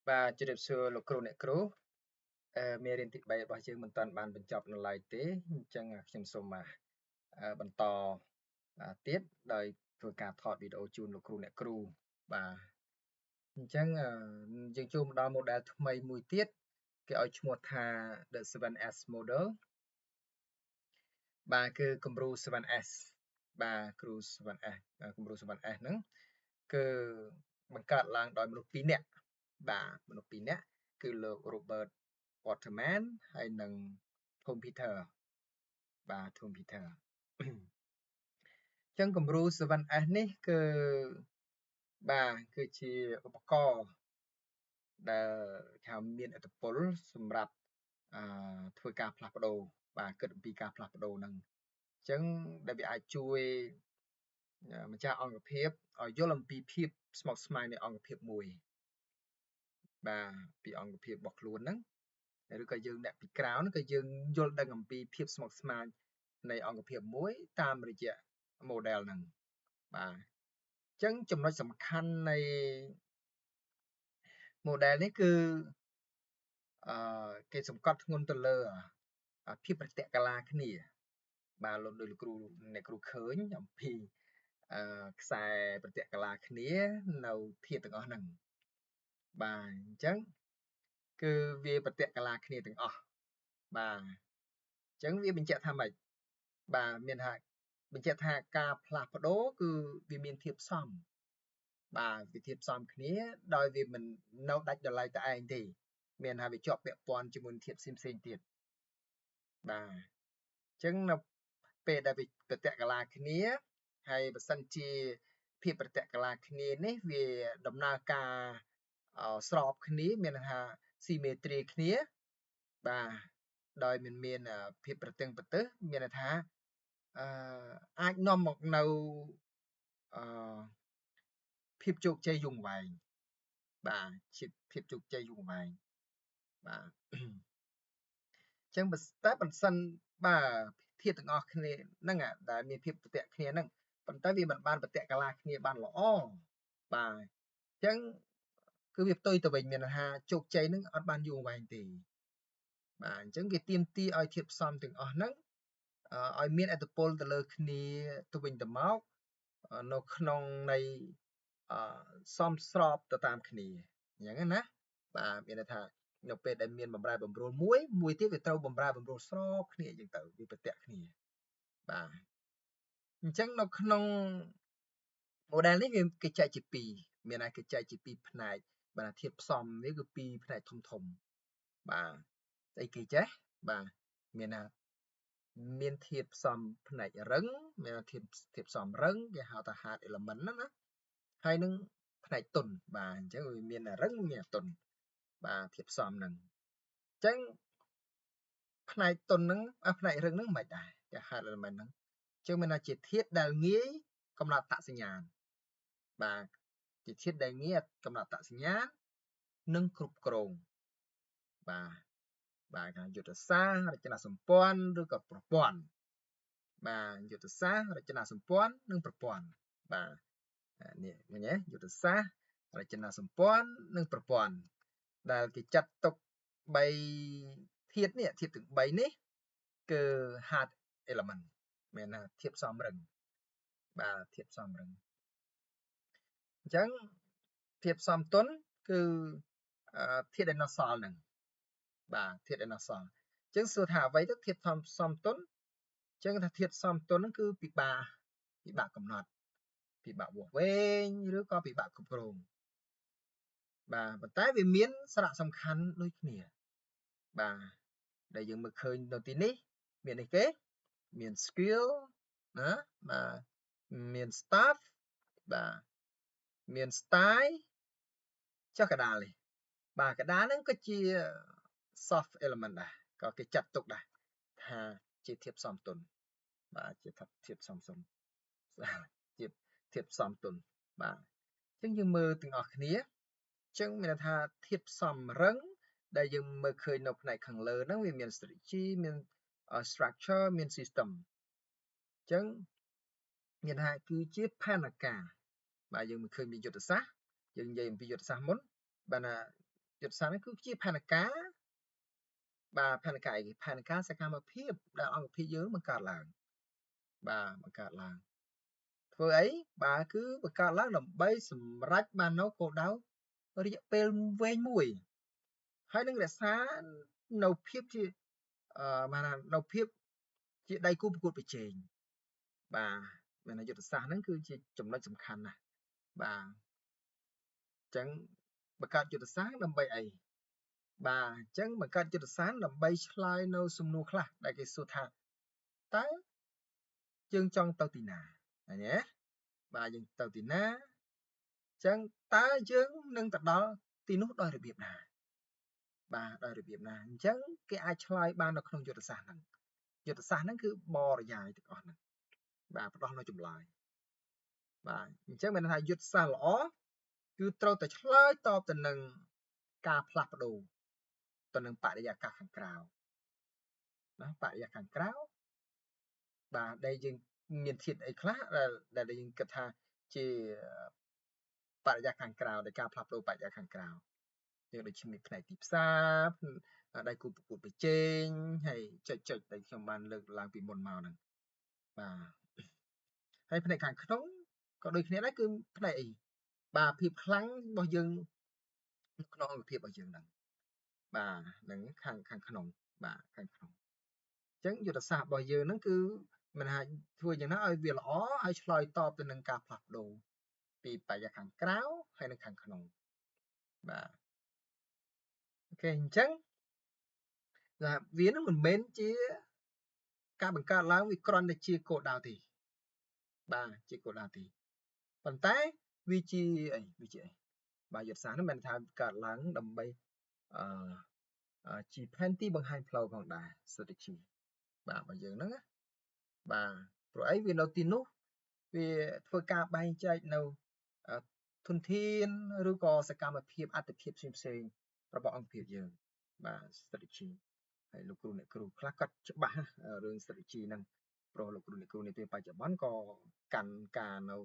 បាទជម្រាបសួរលោកគ្រូអ្នកគ្រូអឺមេរៀនទី3របស់យើងមិនទាន់បានបញ្ចប់នៅឡើយទេអញ្ចឹងខ្ញុំសូមបន្តទៀតដោយធ្វើការថតវីដេអូជូនលោកគ្រូអ្នកគ្រូបាទអញ្ចឹងយើងចូលមកដល់ model ថ្មីមួយទៀតគេឲ្យឈ្មោះថា the 7S model បាទគឺគំរូ 7S បាទគ្រូ 7S គំរូ 7S ហ្នឹងគឺបង្កើតឡើងដោយមនុស្ស2នាក់បាទមនុស្ស2នាក់គឺលោក Robert Waterman ហើយនិង Tom Peter បាទ Tom Peter ចឹងគំរូ 7S នេះគឺបាទគឺជាឧបករណ៍ដែលគេមានឥទ្ធិពលសម្រាប់អឺធ្វើការផ្លាស់ប្ដូរបាទគិតអំពីការផ្លាស់ប្ដូរហ្នឹងអញ្ចឹងដែលវាអាចជួយម្ចាស់អង្គភាពឲ្យយល់អំពីភាពស្មុគស្មាញនៃអង្គភាពមួយបាទពីអង្គភាពរបស់ខ្លួនហ្នឹងឬក៏យើងអ្នកពីក្រៅហ្នឹងក៏យើងយល់ដឹងអំពីភាពស្មុគស្មាញនៃអង្គភាពមួយតាមរយៈ model ហ្នឹងបាទអញ្ចឹងចំណុចសំខាន់នៃ model នេះគឺអឺគេសង្កត់ធ្ងន់ទៅលើភាពប្រតិកាឡាគ្នាបាទលោកដោយលោកគ្រូអ្នកគ្រូឃើញអំពីអឺខ្សែប្រតិកាឡាគ្នានៅធាតុទាំងអស់ហ្នឹងបាទអញ្ចឹងគឺវាប្រតិកាឡាគ្នាទាំងអស់បាទអញ្ចឹងវាបញ្ជាក់ថាម៉េចបាទមានថាបញ្ជាក់ថាការផ្លាស់ប្ដូរគឺវាមានធាតុផ្សំបាទវាធាតុផ្សំគ្នាដោយវាមិននៅដាច់ដោយឡែកតែឯងទេមានថាវាជាប់ពាក់ព័ន្ធជាមួយធាតុផ្សេងផ្សេងទៀតបាទអញ្ចឹងនៅពេលដែលវាប្រតិកាឡាគ្នាហើយបើសិនជាភាពប្រតិកាឡាគ្នានេះវាដំណើរការស្របគ្នាមានន័យថា symmetry គ្នាបាទដោយមិនមានភាពប្រទឹងប្រទឹះមានន័យថាអឺអាចនាំមកនៅអឺភាពជោគជ័យយូរអង្វែងបាទជាភាពជោគជ័យយូរអង្វែងបាទអញ្ចឹងតែបើសិនបាទធាតុទាំងអស់គ្នាហ្នឹងដែលមានភាពប្រតិគ្នាហ្នឹងប៉ុន្តែវាមិនបានប្រតិកាឡាគ្នាបានល្អបាទអញ្ចឹងគឺវាផ្ទុយទៅវិញមានថាជោគជ័យនឹងអត់បានយូរអង្វែងទេបាទអញ្ចឹងគេទាមទារឲ្យធាតុផ្សំទាំងអស់ហ្នឹងឲ្យមានឥទ្ធិពលទៅលើគ្នាទៅវិញទៅមកនៅក្នុងនៃសមស្របទៅតាមគ្នាអញ្ចឹងណាបាទមានន័យថានៅពេលដែលមានបំរែបំរួលមួយមួយទៀតវាត្រូវបំរែបំរួលស្របគ្នាអញ្ចឹងទៅវាប្រតិគ្នាបាទអញ្ចឹងនៅក្នុង model នេះវាគេចែកជាពីរមានថាគេចែកជាពីរផ្នែកបាទធាតុផ្សំនេះគឺពីរផ្នែកធំធំបាទស្អីគេចេះបាទមានថាមានធាតុផ្សំផ្នែករឹងមានធាតុធាតុផ្សំរឹងគេហៅថា hard element ណាណាហើយនឹងផ្នែកទន់បាទអញ្ចឹងវាមានរឹងមានទន់បាទធាតុផ្សំហ្នឹងអញ្ចឹងផ្នែកទន់ហ្នឹងផ្នែករឹងហ្នឹងមិនដែរគេ hard element ហ្នឹងអញ្ចឹងមានថាជាធាតុដែលងាយកំណត់អត្តសញ្ញាណបាទជាធាតុដែលងាយកំណត់អត្តសញ្ញាណនិងគ្រប់គ្រងបាទបាទខាងយុទ្ធសាស្ត្ររចនាសម្ព័ន្ធឬក៏ប្រព័ន្ធបាទយុទ្ធសាស្ត្ររចនាសម្ព័ន្ធនិងប្រព័ន្ធបាទនេះឃើញទេយុទ្ធសាស្ត្ររចនាសម្ព័ន្ធនិងប្រព័ន្ធដែលគេចាត់ទុក3ធាតុនេះធាតុទាំង3នេះគឺ hard element មានថាធាតុផ្សំរឹងបាទធាតុផ្សំរឹងអញ្ចឹងធាតុផ្សំទន់គឺធាតុដែលនៅសល់ហ្នឹងបាទធាតុដែលនៅសល់អញ្ចឹងសួរថាអ្វីទៅធាតុផ្សំទន់អញ្ចឹងថាធាតុផ្សំទន់ហ្នឹងគឺពិបាកពិបាកកំណត់ពិបាកវាស់វែងឬក៏ពិបាកគ្រប់គ្រងបាទប៉ុន្តែវាមានសារៈសំខាន់ដូចគ្នាបាទដែលយើងមើលឃើញនៅទីនេះមានអីគេមាន skill ណាបាទមាន staff បាទមាន style ចុះកដាលនេះបាទកដាលហ្នឹងក៏ជា soft element ដែរក៏គេចាត់ទុកដែរថាជាធាតុផ្សំទន់បាទជាធាតុផ្សំសុំជាធាតុផ្សំទន់បាទអញ្ចឹងយើងមើលទាំងអស់គ្នាអញ្ចឹងមានន័យថាធាតុផ្សំរឹងដែលយើងមើលឃើញនៅផ្នែកខាងលើហ្នឹងវាមាន strategy មាន structure មាន system អញ្ចឹងមានថាគឺជាផែនការបាទយើងមើលឃើញមានយុទ្ធសាស្ត្រយើងនិយាយអំពីយុទ្ធសាស្ត្រមុនបាទណា យុទ្ធសាស្ត្រហ្នឹងគឺជាផែនការបាទផែនការអីគេផែនការសកម្មភាពដែលអង្គភាពយើងបង្កើតឡើងបាទបង្កើតឡើងធ្វើអីបាទគឺបង្កើតឡើងដើម្បីសម្រេចបាននៅគោលដៅរយៈពេលវែងមួយហើយនឹងរក្សានៅភាពជាបាននៅភាពជាដៃគូប្រកួតប្រជែងបាទមានយុទ្ធសាស្ត្រហ្នឹងគឺជាចំណុចសំខាន់ណាស់បាទអញ្ចឹងបង្កើតយុទ្ធសាស្ត្រដើម្បីអីបាទអញ្ចឹងបង្កើតយុទ្ធសាស្ត្រដើម្បីឆ្លើយនៅសំណួរខ្លះដែលគេសួរថាតើយើងចង់ទៅទីណាឃើញទេបាទយើងទៅទីណាអញ្ចឹងតើយើងនឹងទៅដល់ទីនោះដោយរបៀបណាបាទដោយរបៀបណាអញ្ចឹងគេអាចឆ្លើយបាននៅក្នុងយុទ្ធសាស្ត្រហ្នឹងយុទ្ធសាស្ត្រហ្នឹងគឺបរិយាយទាំងអស់ហ្នឹងបាទផ្ដោះនៅចម្លើយបាទអញ្ចឹងមានន័យថាយុទ្ធសាស្ត្រល្អគឺត្រូវតែឆ្លើយតបទៅនឹងការផ្លាស់ប្ដូរទៅនឹងបរិយាកាសខាងក្រៅណាបរិយាកាសខាងក្រៅបាទដែលយើងមានធាតុអីខ្លះដែលយើងគិតថាជាបរិយាកាសខាងក្រៅនៃការផ្លាស់ប្ដូរបរិយាកាសខាងក្រៅយើងដូចជាមានផ្នែកទីផ្សារដៃគូប្រកួតប្រជែងហើយចុចចុចដែលខ្ញុំបានលើកឡើងពីមុនមកហ្នឹងបាទហើយផ្នែកខាងក្នុងក៏ដូចគ្នាដែរគឺផ្នែកអីបាទភាពខ្លាំងរបស់យើងក្នុងអង្គភាពរបស់យើងហ្នឹងបាទហ្នឹងខាងក្នុងបាទខាងក្នុងអញ្ចឹងយុទ្ធសាស្ត្ររបស់យើងហ្នឹងគឺមិនអាចធ្វើយ៉ាងណាឲ្យវាល្អឲ្យឆ្លើយតបទៅនឹងការផ្លាស់ប្ដូរពីបរិយាខាងក្រៅហើយនិងខាងក្នុងបាទអូខេអញ្ចឹងថាវានឹងមិនមែនជាការបង្កើតឡើងវាគ្រាន់តែជាគោលដៅទេបាទជាគោលដៅទេប៉ុន្តែវាជាអីវាជាអីបាទយុទ្ធសាស្ត្រហ្នឹងមិនថាកើតឡើងដើម្បីអឺជាផែនទីបង្ហាញផ្លូវផងដែរ strategy បាទរបស់យើងហ្នឹងណាបាទព្រោះអីវានៅទីនោះវាធ្វើការបែងចែកនៅធនធានឬក៏សកម្មភាពអត្ថភាពផ្សេងៗរបស់អង្គភាពយើងបាទ strategy ហើយលោកគ្រូអ្នកគ្រូខ្លះគាត់ច្បាស់រឿង strategy ហ្នឹងព្រោះលោកគ្រូអ្នកគ្រូនាពេលបច្ចុប្បន្នក៏កាន់ការនៅ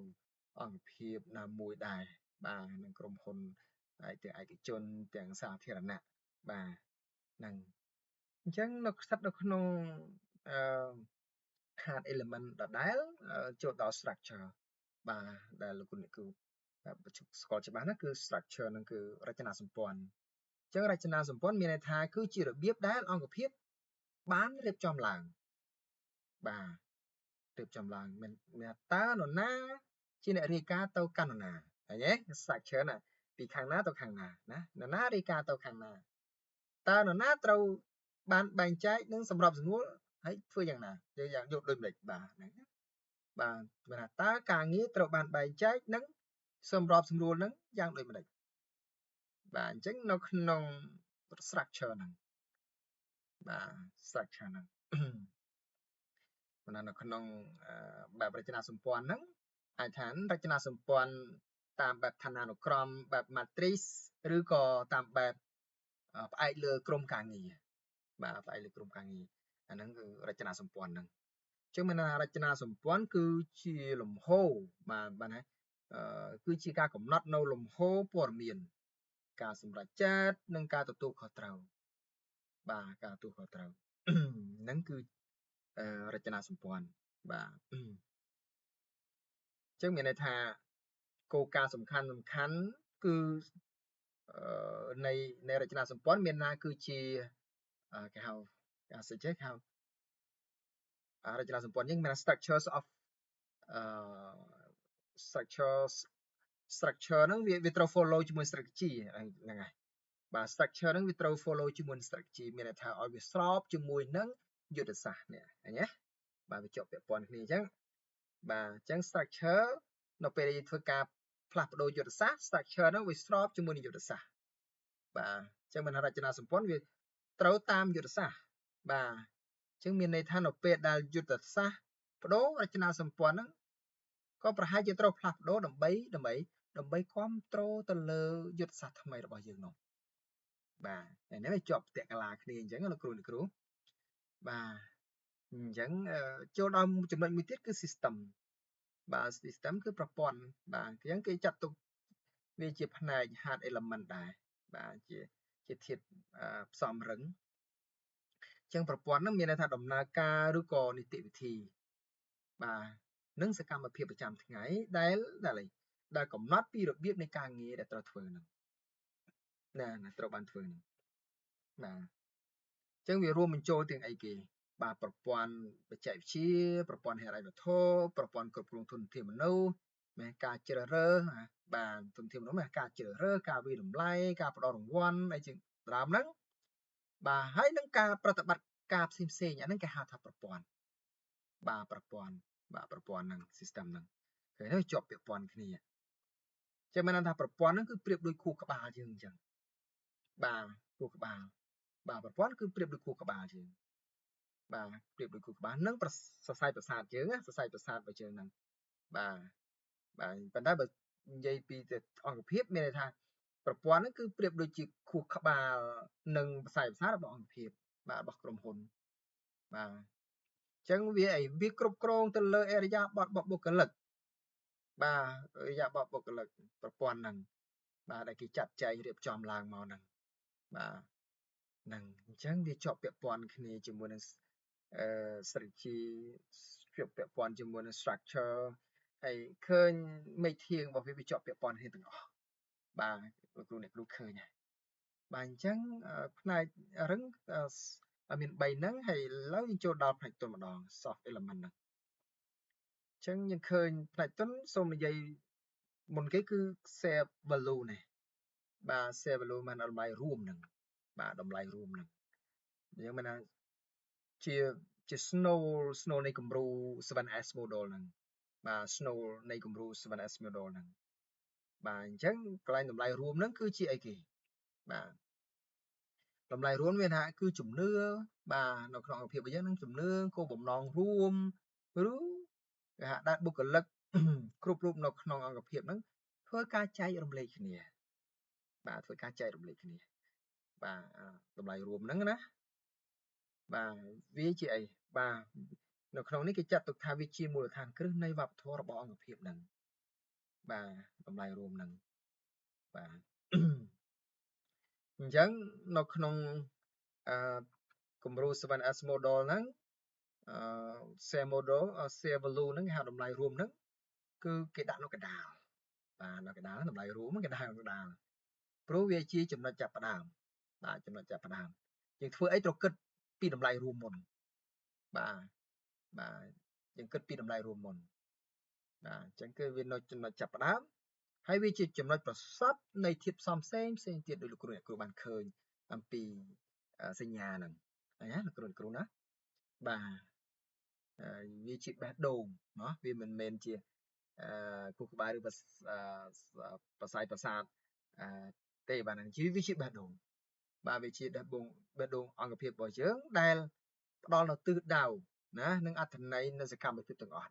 អង្គភាពណាមួយដែរបាទនឹងក្រុមហ៊ុនទាំងឯកជនទាំងសាធារណៈបាទហ្នឹងអញ្ចឹងនៅស្ថិតនៅក្នុងអឺ hard element ដដែលចូលដល់ structure បាទដែលលោកគ្រូអ្នកគ្រូស្គាល់ច្បាស់ណាគឺ structure ហ្នឹងគឺរចនាសម្ព័ន្ធអញ្ចឹងរចនាសម្ព័ន្ធមានន័យថាគឺជារបៀបដែលអង្គភាពបានរៀបចំឡើងបាទរៀបចំឡើងមានតើនរណាជាអ្នករាយការណ៍ទៅកាន់នរណាឃើញទេ structure ណាពីខាងណាទៅខាងណាណានរណារាយការណ៍ទៅខាងណាតើនរណាត្រូវបានបែងចែកនិងសម្របសម្រួលហើយធ្វើយ៉ាងណាយើងយ៉ាងយកដូចម្ដេចបាទហ្នឹងបាទមានថាតើការងារត្រូវបានបែងចែកនិងសម្របសម្រួលនឹងយ៉ាងដូចម្ដេចបាទអញ្ចឹងនៅក្នុង structure ហ្នឹងបាទ structure ហ្នឹងនៅក្នុងបែបរចនាសម្ព័ន្ធហ្នឹងអាចថារចនាសម្ព័ន្ធតាមបែបឋានានុក្រមបែប matrix ឬក៏តាមបែបផ្អែកលើក្រុមការងារបាទផ្អែកលើក្រុមការងារអាហ្នឹងគឺរចនាសម្ព័ន្ធហ្នឹងអញ្ចឹងមានថារចនាសម្ព័ន្ធគឺជាលំហូរបាទបាទណាគឺជាការកំណត់នៅលំហូរព័ត៌មានការសម្រេចចិត្តនិងការទទួលខុសត្រូវបាទការទទួលខុសត្រូវហ្នឹងគឺរចនាសម្ព័ន្ធបាទអញ្ចឹងមានន័យថាគោលការណ៍សំខាន់សំខាន់គឺនៃរចនាសម្ព័ន្ធមានណាគឺជាគេហៅគេស្អីចេះគេហៅរចនាសម្ព័ន្ធយើងមាន structures of structures structure ហ្នឹងវាត្រូវ follow ជាមួយ strategy ហ្នឹងហើយបាទ structure ហ្នឹងវាត្រូវ follow ជាមួយ strategy មានន័យថាឲ្យវាស្របជាមួយនឹងយុទ្ធសាស្ត្រនេះឃើញទេបាទវាជាប់ពាក់ព័ន្ធគ្នាអញ្ចឹងបាទអញ្ចឹង structure នៅពេលដែលយើងធ្វើការផ្លាស់ប្ដូរយុទ្ធសាស្ត្រ structure ហ្នឹងវាស្របជាមួយនឹងយុទ្ធសាស្ត្របាទអញ្ចឹងមានរចនាសម្ព័ន្ធវាត្រូវតាមយុទ្ធសាស្ត្របាទអញ្ចឹងមានន័យថានៅពេលដែលយុទ្ធសាស្ត្របដូររចនាសម្ព័ន្ធហ្នឹងក៏ប្រហែលជាត្រូវផ្លាស់ប្ដូរដើម្បីដើម្បីដើម្បីគ្រប់គ្រងទៅលើយុទ្ធសាស្ត្រថ្មីរបស់យើងនោះបាទហើយនេះវាជាប់តកលាគ្នាអញ្ចឹងលោកគ្រូអ្នកគ្រូបាទអញ្ចឹងចូលដល់ចំណុចមួយទៀតគឺ system បាទ system គឺប្រព័ន្ធបាទអញ្ចឹងគេចាត់ទុកវាជាផ្នែក hard element ដែរបាទជា ជាធាតុផ្សំរឹងអញ្ចឹងប្រព័ន្ធហ្នឹងមានន័យថាដំណើរការឬក៏នីតិវិធីបាទនិងសកម្មភាពប្រចាំថ្ងៃដែលអីដែលកំណត់ពីរបៀបនៃការងារដែលត្រូវធ្វើហ្នឹងណាត្រូវបានធ្វើហ្នឹងបាទអញ្ចឹងវារួមបញ្ចូលទាំងអីគេបាទប្រព័ន្ធបច្ចេកវិទ្យាប្រព័ន្ធហិរញ្ញវត្ថុប្រព័ន្ធគ្រប់គ្រងធនធានមនុស្សមែនការជ្រើសរើសបាទធនធានមនុស្សមែនការជ្រើសរើសការវាយតម្លៃការផ្ដល់រង្វាន់អីជាដើមហ្នឹងបាទហើយនឹងការប្រតិបត្តិការផ្សេងផ្សេងអាហ្នឹងគេហៅថាប្រព័ន្ធបាទប្រព័ន្ធបាទប្រព័ន្ធហ្នឹង system ហ្នឹងឃើញទេជាប់ពាក់ព័ន្ធគ្នាចឹងមានន័យថាប្រព័ន្ធហ្នឹងគឺប្រៀបដូចខួរក្បាលយើងអញ្ចឹងបាទខួរក្បាលបាទប្រព័ន្ធគឺប្រៀបដូចខួរក្បាលយើងបាទប្រៀបដូចខួរក្បាលនិងសរសៃប្រសាទយើងណាសរសៃប្រសាទរបស់យើងហ្នឹងបាទបាទប៉ុន្តែបើនិយាយពីអង្គភាពមានន័យថាប្រព័ន្ធហ្នឹងគឺប្រៀបដូចជាខួរក្បាលនិងសរសៃប្រសាទរបស់អង្គភាពបាទរបស់ក្រុមហ៊ុនបាទអញ្ចឹងវាអីវាគ្រប់គ្រងទៅលើអរិយាប័ត្ររបស់បុគ្គលិកបាទអរិយាប័ត្របុគ្គលិកប្រព័ន្ធហ្នឹងបាទដែលគេចាត់ចែងរៀបចំឡើងមកហ្នឹងបាទហ្នឹងអញ្ចឹងវាជាប់ពាក់ព័ន្ធគ្នាជាមួយនឹងអឺ strategy ជាប់ពាក់ព័ន្ធជាមួយនឹង structure ហើយឃើញមេធៀងរបស់វាវាជាប់ពាក់ព័ន្ធគ្នាទាំងអស់បាទលោកគ្រូអ្នកគ្រូឃើញហើយបាទអញ្ចឹងផ្នែករឹងមាន3ហ្នឹងហើយឥឡូវយើងចូលដល់ផ្នែកទន់ម្ដង soft element ហ្នឹងអញ្ចឹងយើងឃើញផ្នែកទន់សូមនិយាយមុនគេគឺ share value នេះបាទ share value មានតម្លៃរួមហ្នឹងបាទតម្លៃរួមហ្នឹងអញ្ចឹងមានថាជា ស្នូលនៃគំរូ 7S model ហ្នឹងបាទ ស្នូលនៃគំរូ 7S model ហ្នឹងបាទអញ្ចឹងកន្លែងតម្លៃរួមហ្នឹងគឺជាអីគេបាទតម្លៃរួមមានថាគឺជំនឿបាទនៅក្នុងអង្គភាពរបស់យើងនឹងជំនឿគោលបំណងរួមឬគេហៅដែលបុគ្គលិកគ្រប់រូបនៅក្នុងអង្គភាពហ្នឹងធ្វើការចែករំលែកគ្នាបាទធ្វើការចែករំលែកគ្នាបាទតម្លៃរួមហ្នឹងណាបាទវាជាអីបាទនៅក្នុងនេះគេចាត់ទុកថាវាជាមូលដ្ឋានគ្រឹះនៃវប្បធម៌របស់អង្គភាពហ្នឹងបាទតម្លៃរួមហ្នឹងបាទអញ្ចឹងនៅក្នុងអឺគំរូ 7S model ហ្នឹងអឺ share model share value ហ្នឹងគេហៅតម្លៃរួមហ្នឹងគឺគេដាក់នៅកណ្ដាលបាទនៅកណ្ដាលតម្លៃរួមគេដាក់នៅកណ្ដាលព្រោះវាជាចំណុចចាប់ផ្ដើមបាទចំណុចចាប់ផ្ដើមយើងធ្វើអីត្រូវគិតពីតម្លៃរួមមុនបាទបាទយើងគិតពីតម្លៃរួមមុនបាទអញ្ចឹងគឺវានៅចំណុចចាប់ផ្ដើមហើយវាជាចំណុចប្រសពនៃធាតុផ្សំផ្សេងផ្សេងទៀតដោយលោកគ្រូអ្នកគ្រូបានឃើញអំពីសញ្ញាហ្នឹងហើយណាលោកគ្រូអ្នកគ្រូណាបាទវាជាបេះដូងណោះវាមិនមែនជាអឺខួរក្បាលឬប្រស័យប្រសាទទេបាទហ្នឹងជាវាជាបេះដូងបាទវាជាបេះដូងបេះដូងអង្គភាពរបស់យើងដែលផ្ដល់នូវទិសដៅណានិងអត្ថន័យនៅសកម្មភាពទាំងអស់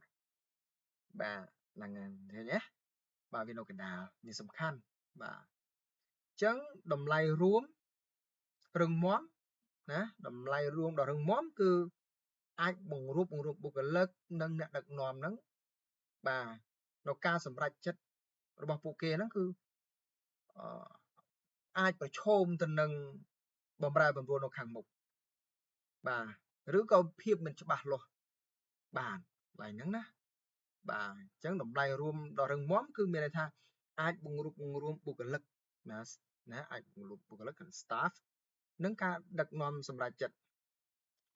បាទហ្នឹងឃើញទេបាទវានៅកណ្ដាលនេះសំខាន់បាទអញ្ចឹងតម្លៃរួមរឹងមាំណាតម្លៃរួមដ៏រឹងមាំគឺអាចបង្រួបបង្រួមបុគ្គលិកនិងអ្នកដឹកនាំហ្នឹងបាទនៅការសម្រេចចិត្តរបស់ពួកគេហ្នឹងគឺអាចប្រឈមទៅនឹងបំរែបំរួលនៅខាងមុខបាទឬក៏ភាពមិនច្បាស់លាស់បានកន្លែងហ្នឹងណាបាទអញ្ចឹងតម្លៃរួមដ៏រឹងមាំគឺមានន័យថាអាចបង្រួបបង្រួមបុគ្គលិកណាណាអាចបង្រួបបុគ្គលិក staff និងការដឹកនាំសម្រេចចិត្ត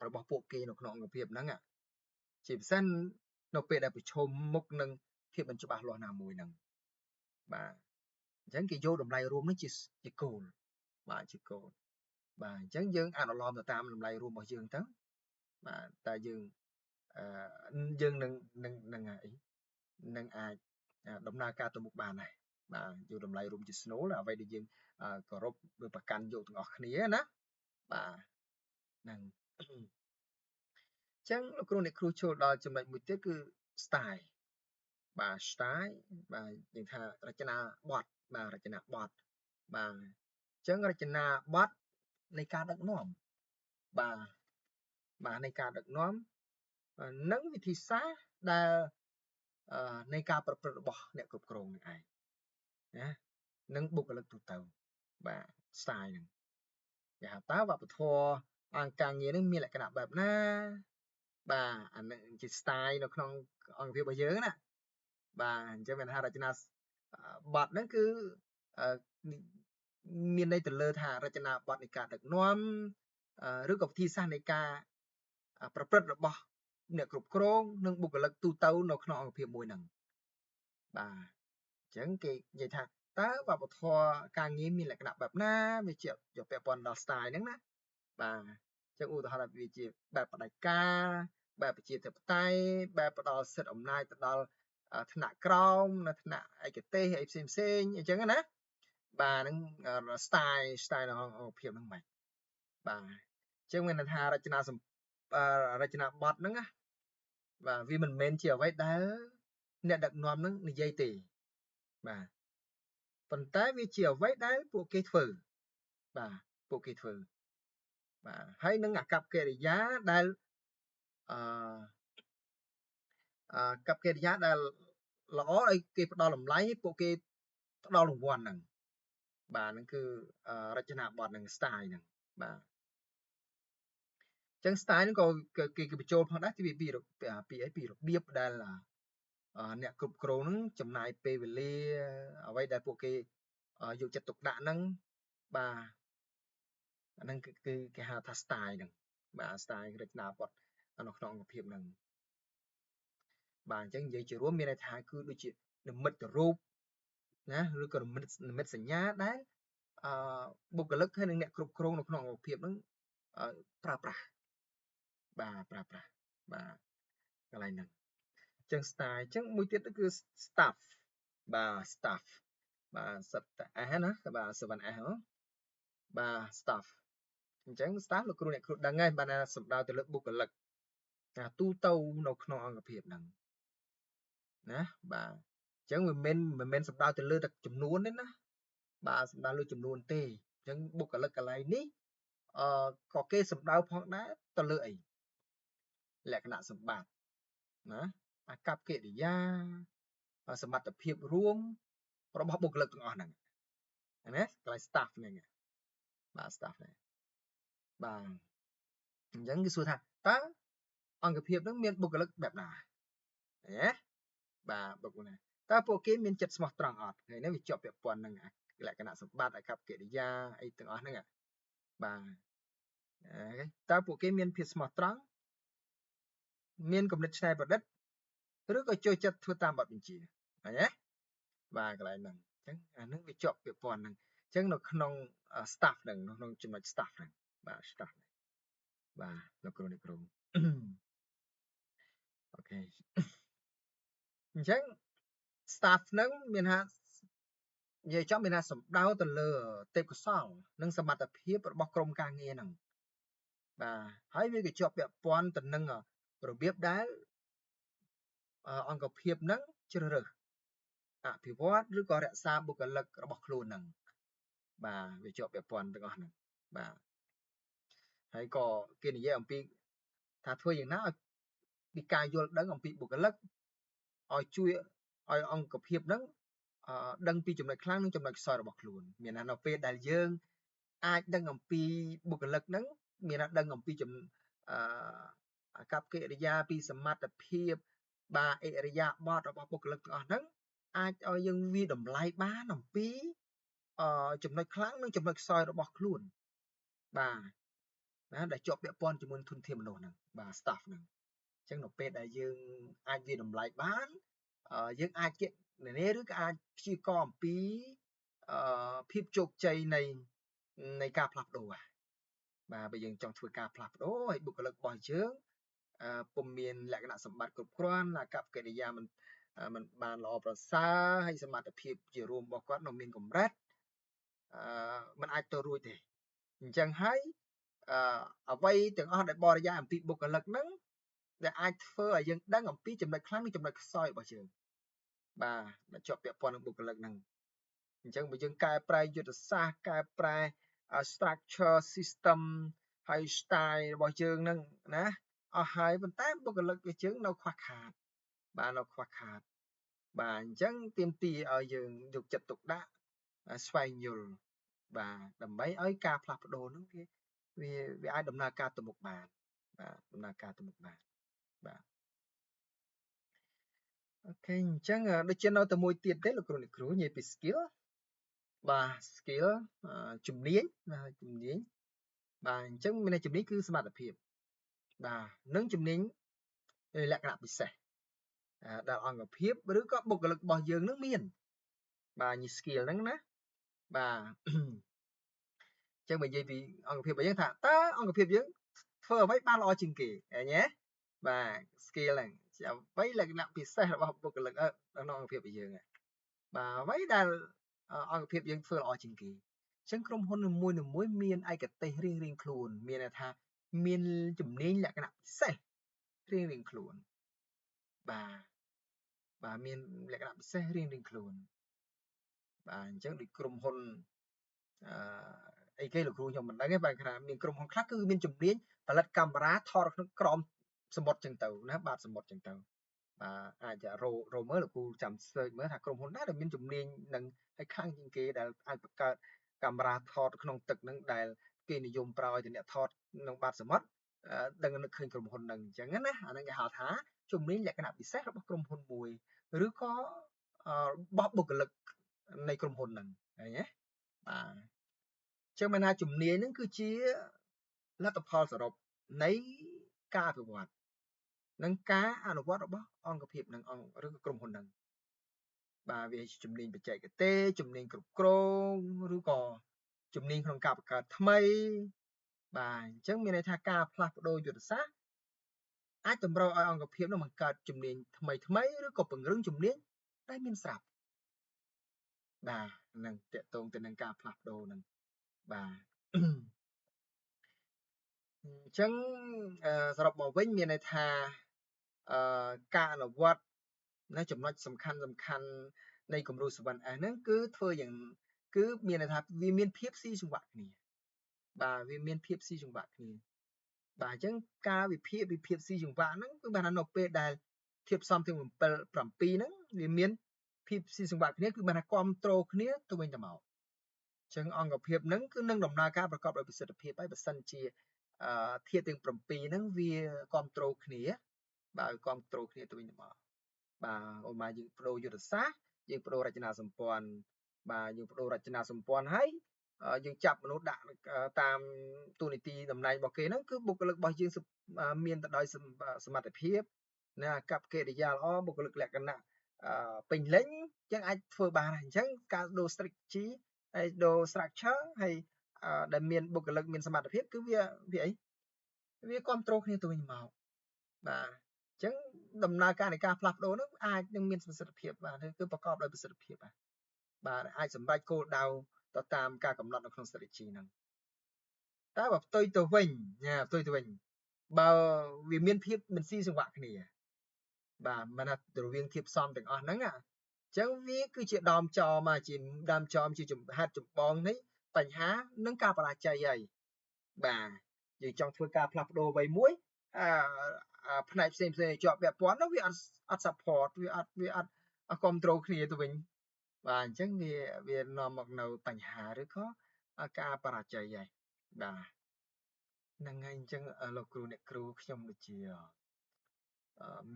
របស់ពួកគេនៅក្នុងអង្គភាពហ្នឹងជាពិសេសនៅពេលដែលប្រឈមមុខនឹងភាពមិនច្បាស់លាស់ណាមួយហ្នឹងបាទអញ្ចឹងគេយកតម្លៃរួមនេះជាជាគោលបាទជាគោលបាទអញ្ចឹងយើងអនុលោមទៅតាមតម្លៃរួមរបស់យើងទៅបាទតែយើងអឺយើងនឹងនឹងនឹងអីនឹងអាចដំណើរការទៅមុខបានដែរបាទយកតម្លៃរួមជាស្នូលអ្វីដែលយើងគោរពឬប្រកាន់យកទាំងអស់គ្នាណាបាទហ្នឹងអញ្ចឹងលោកគ្រូអ្នកគ្រូចូលដល់ចំណុចមួយទៀតគឺ style បាទ style បាទយើងថារចនាបថបាទរចនាបថបាទអញ្ចឹងរចនាបថនៃការដឹកនាំបាទបាទនៃការដឹកនាំនិងវិធីសាស្ត្រដែលនៃការប្រព្រឹត្តរបស់អ្នកគ្រប់គ្រងនឹងឯងណានិងបុគ្គលិកទូទៅបាទ style ហ្នឹង គេហៅតើវប្បធម៌អង្គការងារនឹងមានលក្ខណៈបែបណាបាទអានឹងជា style នៅក្នុងអង្គភាពរបស់យើងណាបាទអញ្ចឹងមានថារចនាបទហ្នឹងគឺមានន័យទៅលើថារចនាបថនៃការដឹកនាំឬក៏វិធីសាស្ត្រនៃការប្រព្រឹត្តរបស់អ្នកគ្រប់គ្រងនិងបុគ្គលិកទូទៅនៅក្នុងអង្គភាពមួយហ្នឹងបាទអញ្ចឹងគេនិយាយថាតើវប្បធម៌ការងារមានលក្ខណៈបែបណាវាជាយកពាក់ព័ន្ធដល់ style ហ្នឹងណាបាទអញ្ចឹងឧទាហរណ៍ថាវាជាបែបផ្ដាច់ការបែបប្រជាធិបតេយ្យបែបផ្ដល់សិទ្ធិអំណាចទៅដល់ថ្នាក់ក្រោមនៅថ្នាក់ឯកទេសអីផ្សេងផ្សេងអញ្ចឹងណាបាទហ្នឹង style របស់អង្គភាពហ្នឹងមិនបាទអញ្ចឹងមានន័យថារចនាបថហ្នឹងណាបាទវាមិនមែនជាអ្វីដែលអ្នកដឹកនាំហ្នឹងនិយាយទេបាទប៉ុន្តែវាជាអ្វីដែលពួកគេធ្វើបាទពួកគេធ្វើបាទហើយនឹងអាកប្បកិរិយាដែលអឺអាកប្បកិរិយាដែលល្អឲ្យគេផ្ដល់តម្លៃឲ្យពួកគេផ្ដល់រង្វាន់ហ្នឹងបាទហ្នឹងគឺរចនាបថនឹង style ហ្នឹងបាទអញ្ចឹង style ហ្នឹងក៏គេគេបញ្ចូលផងដែរពីពីពីអីពីរបៀបដែលអ្នកគ្រប់គ្រងហ្នឹងចំណាយពេលវេលាអ្វីដែលពួកគេយកចិត្តទុកដាក់ហ្នឹងបាទអាហ្នឹងគឺគេហៅថា style ហ្នឹងបាទ style រចនាបថនៅក្នុងអង្គភាពហ្នឹងបាទអញ្ចឹងនិយាយជារួមមានន័យថាគឺដូចជានិមិត្តរូបណាឬក៏និមិត្តសញ្ញាដែលអឺបុគ្គលិកហើយនិងអ្នកគ្រប់គ្រងនៅក្នុងអង្គភាពហ្នឹងប្រើប្រាស់បាទប្រើប្រាស់បាទកន្លែងហ្នឹងអញ្ចឹង style អញ្ចឹងមួយទៀតគឺ staff បាទ staff បាទសិតតែ S ណាបាទ 7S ហ៎បាទ staff អញ្ចឹង staff លោកគ្រូអ្នកគ្រូដឹងហើយបានសំដៅទៅលើបុគ្គលិកណាទូទៅនៅក្នុងអង្គភាពហ្នឹងណាបាទអញ្ចឹងវាមិនមែនសំដៅទៅលើតែចំនួនទេណាបាទសំដៅលើចំនួនទេអញ្ចឹងបុគ្គលិកកន្លែងនេះអឺក៏គេសំដៅផងដែរទៅលើអីលក្ខណៈសម្បត្តិណាអាកប្បកិរិយាសមត្ថភាពរួមរបស់បុគ្គលិកទាំងអស់ហ្នឹងណាកន្លែង staff ហ្នឹងបាទ staff ហ្នឹងបាទអញ្ចឹងគេសួរថាតើអង្គភាពហ្នឹងមានបុគ្គលិកបែបណាណាបាទបុគ្គលណាតើពួកគេមានចិត្តស្មោះត្រង់អត់ថ្ងៃនេះវាជាប់ពាក់ព័ន្ធនឹងលក្ខណៈសម្បត្តិអាកប្បកិរិយាអីទាំងអស់ហ្នឹងបាទតើពួកគេមានភាពស្មោះត្រង់មានគំនិតច្នៃប្រឌិតឬក៏ចូលចិត្តធ្វើតាមបទបញ្ជាឃើញទេបាទកន្លែងហ្នឹងអញ្ចឹងអាហ្នឹងវាជាប់ពាក់ព័ន្ធហ្នឹងអញ្ចឹងនៅក្នុង staff ហ្នឹងនៅក្នុងចំណុច staff ហ្នឹងបាទ staff ហ្នឹងបាទលោកគ្រូអ្នកគ្រូ OK អញ្ចឹង staff ហ្នឹងមានថានិយាយចំមានថាសំដៅទៅលើទេពកោសលនិងសមត្ថភាពរបស់ក្រុមការងារហ្នឹងបាទហើយវាក៏ជាប់ពាក់ព័ន្ធទៅនឹងរបៀបដែលអង្គភាពហ្នឹងជ្រើសរើសអភិវឌ្ឍឬក៏រក្សាបុគ្គលិករបស់ខ្លួនហ្នឹងបាទវាជាប់ពាក់ព័ន្ធទាំងអស់ហ្នឹងបាទហើយក៏គេនិយាយអំពីថាធ្វើយ៉ាងណាឲ្យពីការយល់ដឹងអំពីបុគ្គលិកឲ្យជួយឲ្យអង្គភាពហ្នឹងដឹងពីចំណុចខ្លាំងនិងចំណុចខ្សោយរបស់ខ្លួនមានថានៅពេលដែលយើងអាចដឹងអំពីបុគ្គលិកហ្នឹងមានថាដឹងអំពីចំអឺអាកប្បកិរិយាពីសមត្ថភាពបាទអិរិយាបថរបស់បុគ្គលិកទាំងអស់ហ្នឹងអាចឲ្យយើងវាតម្លៃបានអំពីអឺចំណុចខ្លាំងនិងចំណុចខ្សោយរបស់ខ្លួនបាទណាដែលជាប់ពាក់ព័ន្ធជាមួយធនធានមនុស្សហ្នឹងបាទ staff ហ្នឹងអញ្ចឹងនៅពេលដែលយើងអាចវាតម្លៃបានយើងអាចគណនាឬក៏អាចព្យាករណ៍អំពីអឺភាពជោគជ័យនៃការផ្លាស់ប្ដូរបាទបើយើងចង់ធ្វើការផ្លាស់ប្ដូរឲ្យបុគ្គលិករបស់យើងពុំមានលក្ខណៈសម្បត្តិគ្រប់គ្រាន់អាកប្បកិរិយាមិនបានល្អប្រសើរហើយសមត្ថភាពជារួមរបស់គាត់នៅមានកម្រិតអឺมันអាចទៅរួចទេអញ្ចឹងហើយអឺអ្វីទាំងអស់ដែលបរិយាយអំពីបុគ្គលិកហ្នឹងដែលអាចធ្វើឲ្យយើងដឹងអំពីចំណុចខ្លាំងនិងចំណុចខ្សោយរបស់យើងបាទដែលជាប់ពាក់ព័ន្ធនឹងបុគ្គលិកហ្នឹងអញ្ចឹងបើយើងកែប្រែយុទ្ធសាស្ត្រកែប្រែ structure system ហើយ style របស់យើងហ្នឹងណាអស់ហើយប៉ុន្តែបុគ្គលិកយើងនៅខ្វះខាតបាទនៅខ្វះខាតបាទអញ្ចឹងទាមទារឲ្យយើងយកចិត្តទុកដាក់ស្វែងយល់ បាទដើម្បីឲ្យការផ្លាស់ប្ដូរហ្នឹងវាវាអាចដំណើរការទៅមុខបានបាទដំណើរការទៅមុខបានបាទ OK អញ្ចឹងដូចជានៅតែមួយទៀតទេលោកគ្រូអ្នកគ្រូនិយាយពី skill បាទ skill ជំនាញបាទជំនាញបាទអញ្ចឹងមានជំនាញគឺសមត្ថភាពបាទនិងជំនាញលក្ខណៈពិសេសដែលអង្គភាពឬក៏បុគ្គលិករបស់យើងនឹងមានបាទញី skill ហ្នឹងណាបាទអញ្ចឹងបើនិយាយពីអង្គភាពរបស់យើងថាតើអង្គភាពយើងធ្វើអ្វីបានល្អជាងគេឃើញទេបាទ skill ហ្នឹងជាអ្វីលក្ខណៈពិសេសរបស់បុគ្គលិកក្នុងអង្គភាពរបស់យើងបាទអ្វីដែលអង្គភាពយើងធ្វើល្អជាងគេអញ្ចឹងក្រុមហ៊ុននីមួយៗមានឯកទេសរៀងៗខ្លួនមានន័យថាមានជំនាញលក្ខណៈពិសេសរៀងៗខ្លួនបាទបាទមានលក្ខណៈពិសេសរៀងៗខ្លួនបាទអញ្ចឹងដូចក្រុមហ៊ុនអឺអីគេលោកគ្រូខ្ញុំមិនដឹងទេបាទថាមានក្រុមហ៊ុនខ្លះគឺមានជំនាញផលិតកាមេរ៉ាថតក្នុងក្រោមសមុទ្រចឹងទៅណាបាទសមុទ្រចឹងទៅបាទអាចររមើលលោកគ្រូចាំ search មើលថាក្រុមហ៊ុនណាដែលមានជំនាញនឹងឲ្យខ្លាំងជាងគេដែលអាចបង្កើតកាមេរ៉ាថតក្នុងទឹកហ្នឹងដែលគេនិយមប្រើឲ្យតែអ្នកថតក្នុងបាតសមុទ្រដឹងនឹកឃើញក្រុមហ៊ុនហ្នឹងអញ្ចឹងណាអាហ្នឹងគេហៅថាជំនាញលក្ខណៈពិសេសរបស់ក្រុមហ៊ុនមួយឬក៏របស់បុគ្គលិកនៃក្រុមហ៊ុនហ្នឹងឃើញទេបាទចឹងមានថាជំនាញហ្នឹងគឺជាលទ្ធផលសរុបនៃការអភិវឌ្ឍនិងការអនុវត្តរបស់អង្គភាពនិងអង្គឬក៏ក្រុមហ៊ុនហ្នឹងបាទវាជំនាញបច្ចេកទេសជំនាញគ្រប់គ្រងឬក៏ជំនាញក្នុងការបង្កើតថ្មីបាទអញ្ចឹងមានន័យថាការផ្លាស់ប្ដូរយុទ្ធសាស្ត្រអាចតម្រូវឲ្យអង្គភាពនឹងបង្កើតជំនាញថ្មីថ្មីឬក៏ពង្រឹងជំនាញដែលមានស្រាប់បាទនឹងតកតងទៅនឹងការផ្លាស់ប្ដូរនឹងបាទអញ្ចឹងសរុបមកវិញមានន័យថាអឺការអនុវត្តណាចំណុចសំខាន់សំខាន់នៃគំរូ 7S ហ្នឹងគឺធ្វើយ៉ាងគឺមានន័យថាវាមានភាពស៊ីសង្វាក់គ្នាបាទវាមានភាពស៊ីសង្វាក់គ្នាបាទអញ្ចឹងការវិភាគវិភាពស៊ីសង្វាក់ហ្នឹងគឺបានថានៅពេលដែលធៀបផ្សំទាំង7 7ហ្នឹងវាមានភាពស៊ីសង្វាក់គ្នាគឺបានថាគ្រប់គ្រងគ្នាទៅវិញទៅមកអញ្ចឹងអង្គភាពហ្នឹងគឺនឹងដំណើរការប្រកបដោយប្រសិទ្ធភាពហើយបើសិនជាធាតុទាំង7ហ្នឹងវាគ្រប់គ្រងគ្នាបាទគ្រប់គ្រងគ្នាទៅវិញទៅមកបាទអូម៉ាយើងបដូរយុទ្ធសាស្ត្រយើងបដូររចនាសម្ព័ន្ធបាទយើងបដូររចនាសម្ព័ន្ធហើយយើងចាប់មនុស្សដាក់តាមទូនីតិតំណែងរបស់គេហ្នឹងគឺបុគ្គលិករបស់យើងមានទៅដោយសមត្ថភាពណាកប្បកិរិយាល្អបុគ្គលិកលក្ខណៈពេញលេញអញ្ចឹងអាចធ្វើបានហើយអញ្ចឹងការដូរ strategy ហើយដូរ structure ហើយដែលមានបុគ្គលិកមានសមត្ថភាពគឺវាវាអីវាគ្រប់គ្រងគ្នាទៅវិញមកបាទអញ្ចឹងដំណើរការនៃការផ្លាស់ប្ដូរនោះអាចនឹងមានប្រសិទ្ធភាពបាទគឺប្រកបដោយប្រសិទ្ធភាពបាទបាទអាចសម្រេចគោលដៅទៅតាមការកំណត់នៅក្នុង strategy ហ្នឹងតែបើផ្ទុយទៅវិញញ៉ាផ្ទុយទៅវិញបើវាមានភាពមិនស៊ីសង្វាក់គ្នាបាទមិនថារវាងធៀបផ្សំទាំងអស់ហ្នឹងអញ្ចឹងវាគឺជាដើមចមជាដើមចមជាហេតុចម្បងនៃបញ្ហានិងការបរាជ័យហើយបាទយើងចង់ធ្វើការផ្លាស់ប្ដូរអ្វីមួយអាផ្នែកផ្សេងផ្សេងជាប់ពាក់ព័ន្ធនោះវាអត់អត់ support វាអត់វាអត់គ្រប់គ្រងគ្នាទៅវិញបាទអញ្ចឹងវាវានាំមកនៅបញ្ហាឬក៏ការបរាជ័យហើយបាទហ្នឹងហើយអញ្ចឹងលោកគ្រូអ្នកគ្រូខ្ញុំដូចជា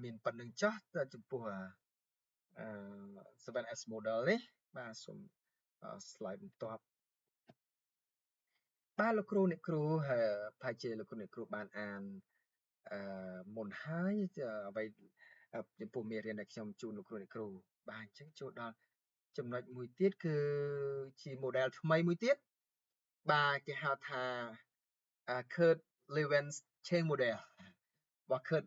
មានប៉ុណ្្នឹងចោះចំពោះអឺ 7S model នេះបាទសូម slide បន្ទាប់បាទលោកគ្រូអ្នកគ្រូប្រហែលជាលោកគ្រូអ្នកគ្រូបានអានអឺមុនហើយអ្វីចំពោះមេរៀនដែលខ្ញុំជូនលោកគ្រូអ្នកគ្រូបាទអញ្ចឹងចូលដល់ចំណុចមួយទៀតគឺជា model ថ្មីមួយទៀតបាទគេហៅថា Kurt Lewin's Change Model របស់ Kurt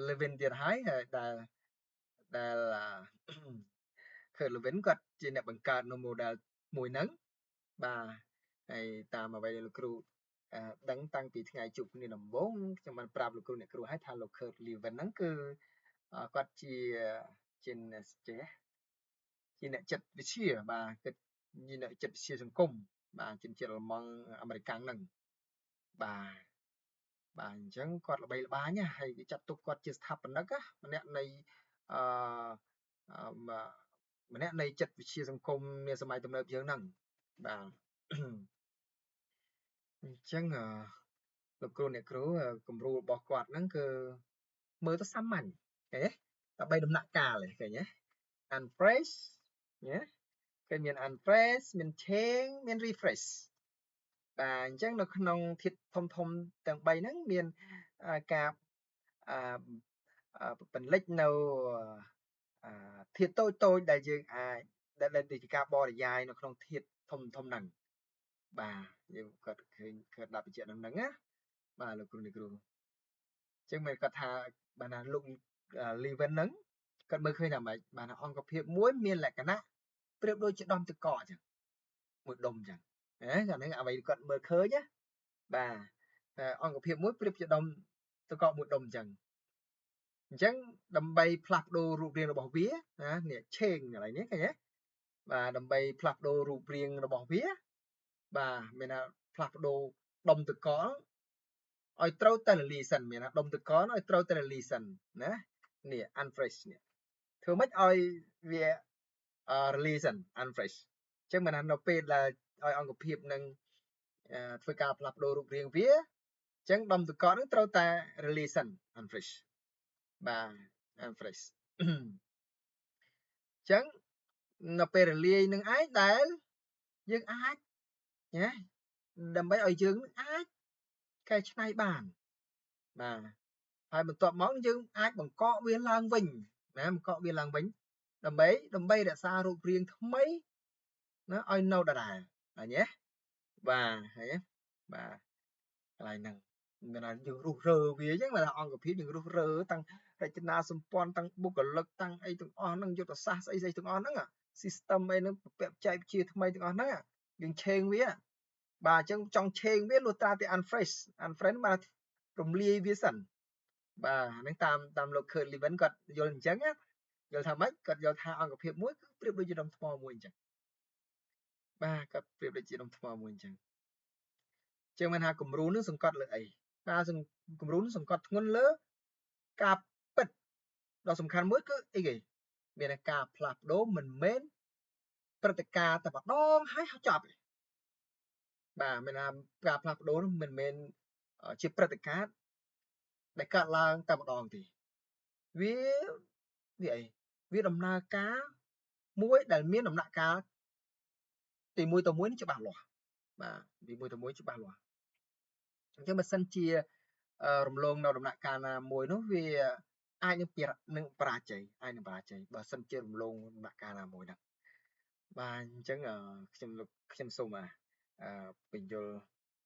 Lewin ទៀតហើយដែលដែល Kurt Lewin គាត់ជាអ្នកបង្កើតនៅ model មួយហ្នឹងបាទហើយតាមអ្វីដែលលោកគ្រូដឹងតាំងពីថ្ងៃជួបគ្នាដំបូងខ្ញុំបានប្រាប់លោកគ្រូអ្នកគ្រូឲ្យថាលោក Kurt Lewin ហ្នឹងគឺគាត់ជាជាចេះជាអ្នកចិត្តវិទ្យាបាទគិតជាអ្នកចិត្តវិទ្យាសង្គមបាទជនជាតិអាល្លឺម៉ង់អាមេរិកាំងហ្នឹងបាទបាទអញ្ចឹងគាត់ល្បីល្បាញហើយគេចាត់ទុកគាត់ជាស្ថាបនិកម្នាក់នៃអឺម្នាក់នៃចិត្តវិទ្យាសង្គមនាសម័យទំនើបយើងហ្នឹងបាទ អញ្ចឹងលោកគ្រូអ្នកគ្រូគំរូរបស់គាត់ហ្នឹងគឺមើលទៅសាមញ្ញឃើញទេតែ3ដំណាក់កាលឃើញទេ unfreeze ណាគេមាន unfreeze មាន change មាន refresh។ បាទអញ្ចឹងនៅក្នុងធាតុធំធំទាំង3ហ្នឹងមានការបន្លិចនៅធាតុតូចតូចដែលយើងអាចដែលជាការបរិយាយនៅក្នុងធាតុធំធំហ្នឹងបាទយើងគាត់ឃើញគាត់ដាក់បញ្ជាក់ក្នុងហ្នឹងណាបាទលោកគ្រូអ្នកគ្រូអញ្ចឹងមានគាត់ថាបាទណាលោក Lewin ហ្នឹងគាត់មើលឃើញថាម៉េចបាទអង្គភាពមួយមានលក្ខណៈប្រៀបដូចជាដុំទឹកកកអញ្ចឹងមួយដុំអញ្ចឹងណាអាហ្នឹងអ្វីគាត់មើលឃើញណាបាទតែអង្គភាពមួយប្រៀបជាដុំទឹកកកមួយដុំអញ្ចឹងអញ្ចឹងដើម្បីផ្លាស់ប្ដូររូបរាងរបស់វាណានេះ change កន្លែងនេះឃើញទេបាទដើម្បីផ្លាស់ប្ដូររូបរាងរបស់វាបាទមានថាផ្លាស់ប្ដូរដុំទឹកកកឲ្យត្រូវតែរលាយសិនមានថាដុំទឹកកកឲ្យត្រូវតែរលាយសិនណានេះ unfreeze នេះធ្វើម៉េចឲ្យវារលាយសិន unfreeze អញ្ចឹងមានថានៅពេលដែលឲ្យអង្គភាពនឹងធ្វើការផ្លាស់ប្ដូររូបរាងវាអញ្ចឹងដុំទឹកកកនឹងត្រូវតែរលាយសិន unfreeze បាទ unfreeze អញ្ចឹងនៅពេលរលាយនឹងឯងដែលយើងអាចណាដើម្បីឲ្យយើងអាចកែច្នៃបានបាទហើយបន្ទាប់មកយើងអាចបង្កកវាឡើងវិញណាបង្កកវាឡើងវិញដើម្បីដើម្បីរក្សារូបរាងថ្មីណាឲ្យនៅដដែលឃើញទេបាទឃើញទេបាទកន្លែងហ្នឹងមានថាយើងរុះរើវាអញ្ចឹងបាទអង្គភាពយើងរុះរើតាំងរចនាសម្ព័ន្ធតាំងបុគ្គលិកតាំងអីទាំងអស់ហ្នឹងយុទ្ធសាស្ត្រស្អីស្អីទាំងអស់ហ្នឹង system អីហ្នឹងបច្ចេកវិទ្យាថ្មីទាំងអស់ហ្នឹងយើង change វាបាទអញ្ចឹងចង់ change វាលុះត្រាតែ unfreeze unfreeze បាទរំលាយវាសិនបាទហ្នឹងតាមតាមលោក Kurt Lewin គាត់យល់អញ្ចឹងណាយល់ថាម៉េចគាត់យល់ថាអង្គភាពមួយគឺប្រៀបដូចជាដុំថ្មមួយអញ្ចឹងបាទគាត់ប្រៀបដូចជាដុំថ្មមួយអញ្ចឹងជាងមិនថាគំរូនឹងសង្កត់លើអីបាទគំរូនឹងសង្កត់ធ្ងន់លើការពិតដ៏សំខាន់មួយគឺអីគេមានការផ្លាស់ប្ដូរមិនមែនព្រឹត្តិការណ៍តែម្ដងហើយចប់ទេបាទមានថាការផ្លាស់ប្ដូរនោះមិនមែនជាព្រឹត្តិការណ៍ដែលកើតឡើងតែម្ដងទេវាវាអីវាដំណើរការមួយដែលមានដំណាក់កាលទី1ទៅ1នេះច្បាស់លាស់បាទទី1ទៅ1ច្បាស់លាស់អញ្ចឹងបើសិនជារំលងនៅដំណាក់កាលណាមួយនោះវាអាចនឹងនឹងបរាជ័យអាចនឹងបរាជ័យបើសិនជារំលងដំណាក់កាលណាមួយហ្នឹងបាទអញ្ចឹងខ្ញុំលោកខ្ញុំសូមបញ្យល់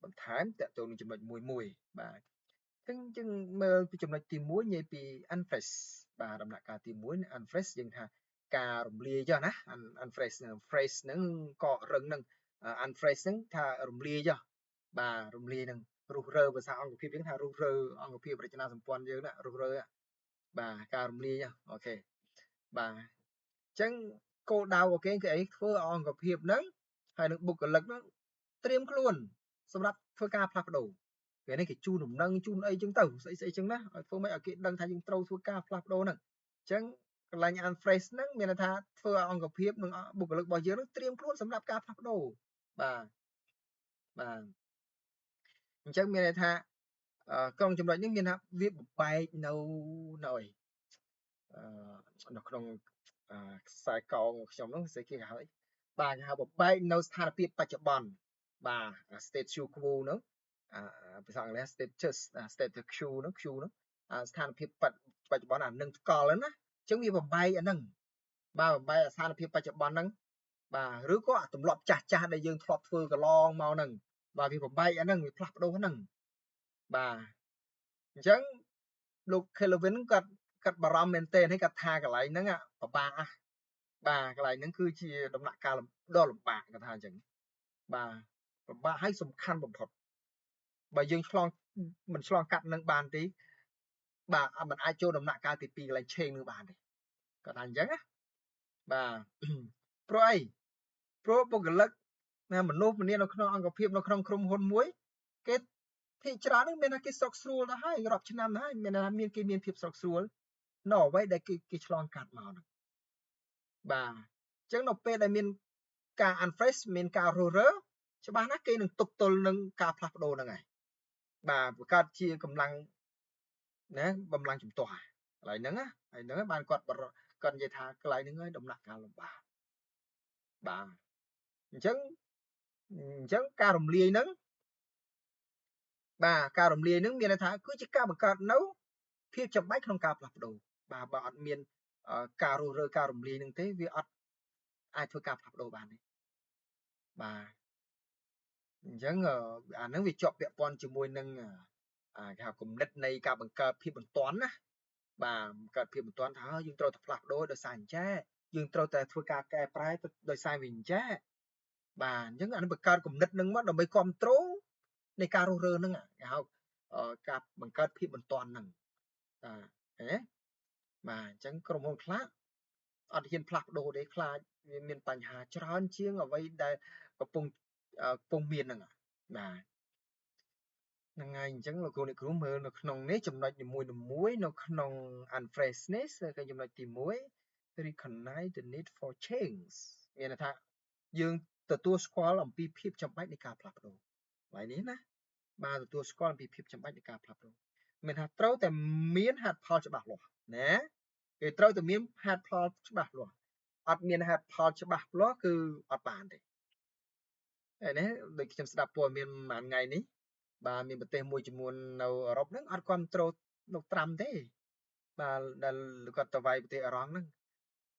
បន្ថែមតទៅនឹងចំណុចមួយមួយបាទអញ្ចឹងយើងមើលពីចំណុចទី1និយាយពី unfreeze បាទដំណាក់កាលទី1 unfreeze យើងថាការរំលាយចុះណា unfreeze freeze ហ្នឹងកករឹងហ្នឹង unfreeze ហ្នឹងថារំលាយចុះបាទរំលាយហ្នឹងរុះរើភាសាអង្គភាពយើងថារុះរើអង្គភាពរចនាសម្ព័ន្ធយើងណារុះរើបាទការរំលាយ OK បាទអញ្ចឹងគោលដៅរបស់គេគឺអីធ្វើឲ្យអង្គភាពហ្នឹងហើយនឹងបុគ្គលិកហ្នឹងត្រៀមខ្លួនសម្រាប់ធ្វើការផ្លាស់ប្ដូរពេលនេះគេជូនដំណឹងជូនអីចឹងទៅស្អីស្អីចឹងណាឲ្យធ្វើម៉េចឲ្យគេដឹងថាយើងត្រូវធ្វើការផ្លាស់ប្ដូរហ្នឹងអញ្ចឹងកន្លែង unfreeze ហ្នឹងមានន័យថាធ្វើឲ្យអង្គភាពនិងបុគ្គលិករបស់យើងហ្នឹងត្រៀមខ្លួនសម្រាប់ការផ្លាស់ប្ដូរបាទបាទអញ្ចឹងមានន័យថាក្រុងចំណុចនេះមានថាវាបំបែកនៅនៅអីនៅក្នុងខ្សែកោងខ្ញុំហ្នឹងស្អីគេហៅអីបាទគេហៅបំបែកនៅស្ថានភាពបច្ចុប្បន្នបាទ status quo ហ្នឹងភាសាអង់គ្លេស status status quo ហ្នឹង Q ហ្នឹងស្ថានភាពបច្ចុប្បន្នអានឹងកលហ្នឹងណាអញ្ចឹងវាបំបែកអាហ្នឹងបាទបំបែកស្ថានភាពបច្ចុប្បន្នហ្នឹងបាទឬក៏អាទម្លាប់ចាស់ចាស់ដែលយើងធ្លាប់ធ្វើកន្លងមកហ្នឹងបាទវាបំបែកអាហ្នឹងវាផ្លាស់ប្ដូរហ្នឹងបាទអញ្ចឹងលោក Kelvin គាត់គាត់បារម្ភមែនទែនហើយគាត់ថាកន្លែងហ្នឹងពិបាកបាទកន្លែងហ្នឹងគឺជាដំណាក់កាលដ៏លំបាកគាត់ថាអញ្ចឹងបាទពិបាកហើយសំខាន់បំផុតបើយើងឆ្លងមិនឆ្លងកាត់នឹងបានទេបាទมันអាចចូលដំណាក់កាលទី2កន្លែង change នឹងបានទេគាត់ថាអញ្ចឹងណាបាទព្រោះអីព្រោះបុគ្គលិកណាមនុស្សម្នានៅក្នុងអង្គភាពនៅក្នុងក្រុមហ៊ុនមួយគេភាគច្រើនហ្នឹងមានថាគេស្រុកស្រួលទៅហើយរាប់ឆ្នាំទៅហើយមានថាមានគេមានភាពស្រុកស្រួលនៅអ្វីដែលគេគេឆ្លងកាត់មកហ្នឹងបាទអញ្ចឹងនៅពេលដែលមានការ unfreeze មានការរុះរើ ច្បាស់ណាស់គេនឹងទប់ទល់នឹងការផ្លាស់ប្ដូរហ្នឹងហើយបាទបង្កើតជាកម្លាំងណាកម្លាំងជំទាស់កន្លែងហ្នឹងណាហើយហ្នឹងបានគាត់គាត់និយាយថាកន្លែងហ្នឹងហើយដំណាក់កាលលំបាកបាទអញ្ចឹងការរំលាយហ្នឹងបាទការរំលាយហ្នឹងមានន័យថាគឺជាការបង្កើតនៅភាពចាំបាច់ក្នុងការផ្លាស់ប្ដូរបាទបើអត់មានការរុះរើការរំលាយហ្នឹងទេវាអត់អាចធ្វើការផ្លាស់ប្ដូរបានទេបាទអញ្ចឹងអាហ្នឹងវាជាប់ពាក់ព័ន្ធជាមួយនឹងគេហៅគំនិតនៃការបង្កើតភាពបន្ទាន់ណាបាទបង្កើតភាពបន្ទាន់ថាយើងត្រូវតែផ្លាស់ប្ដូរដោយសារអញ្ចេះយើងត្រូវតែធ្វើការកែប្រែដោយសារវាអញ្ចេះបាទអញ្ចឹងអានេះបង្កើតគំនិតនឹងមកដើម្បីគ្រប់គ្រងនៃការរុះរើហ្នឹងគេហៅការបង្កើតភាពបន្ទាន់ហ្នឹងបាទឃើញទេបាទអញ្ចឹងក្រុមហ៊ុនខ្លះអត់ហ៊ានផ្លាស់ប្ដូរទេខ្លាចវាមានបញ្ហាច្រើនជាងអ្វីដែលកំពុងមានហ្នឹងបាទហ្នឹងហើយអញ្ចឹងលោកគ្រូអ្នកគ្រូមើលនៅក្នុងនេះចំណុចនីមួយៗនៅក្នុង unfreshness គឺចំណុចទី1 recognize the need for change មានន័យថាយើងទទួលស្គាល់អំពីភាពចាំបាច់នៃការផ្លាស់ប្ដូរកន្លែងនេះណាបាទទទួលស្គាល់អំពីភាពចាំបាច់នៃការផ្លាស់ប្ដូរមានថាត្រូវតែមានហេតុផលច្បាស់លាស់ណាគេត្រូវតែមានហេតុផលច្បាស់លាស់អត់មានហេតុផលច្បាស់លាស់គឺអត់បានទេហើយនេះដូចខ្ញុំស្ដាប់ព័ត៌មានមួយថ្ងៃនេះបាទមានប្រទេសមួយចំនួននៅអឺរ៉ុបហ្នឹងអត់គ្រប់គ្រងលោកត្រាំទេបាទដែលគាត់ទៅវាយប្រទេសអឺរ៉ង់ហ្នឹង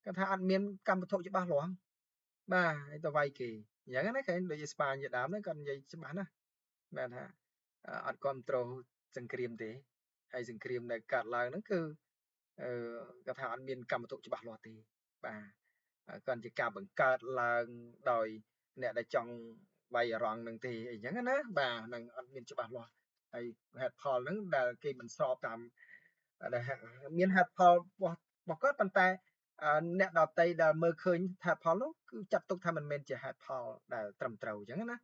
គាត់ថាអត់មានកម្មវត្ថុច្បាស់លាស់បាទហើយទៅវាយគេអញ្ចឹងណាឃើញដូចជាស្ប៉ាញជាដើមហ្នឹងគាត់និយាយច្បាស់ណាស់បាទថាអត់គ្រប់គ្រងសង្គ្រាមទេហើយសង្គ្រាមដែលកើតឡើងហ្នឹងគឺអឺគាត់ថាអត់មានកម្មវត្ថុច្បាស់លាស់ទេបាទគាត់ជាការបង្កើតឡើងដោយអ្នកដែលចង់វាយអារម្មណ៍នឹងទេអីចឹងណាបាទនឹងអត់មានច្បាស់លាស់ហើយហេតុផលហ្នឹងដែលគេមិនស្របតាមដែលមានហេតុផលរបស់គាត់ប៉ុន្តែអ្នកដតីដែលមើលឃើញហេតុផលនោះគឺចាត់ទុកថាមិនមែនជាហេតុផលដែលត្រឹមត្រូវអញ្ចឹងណា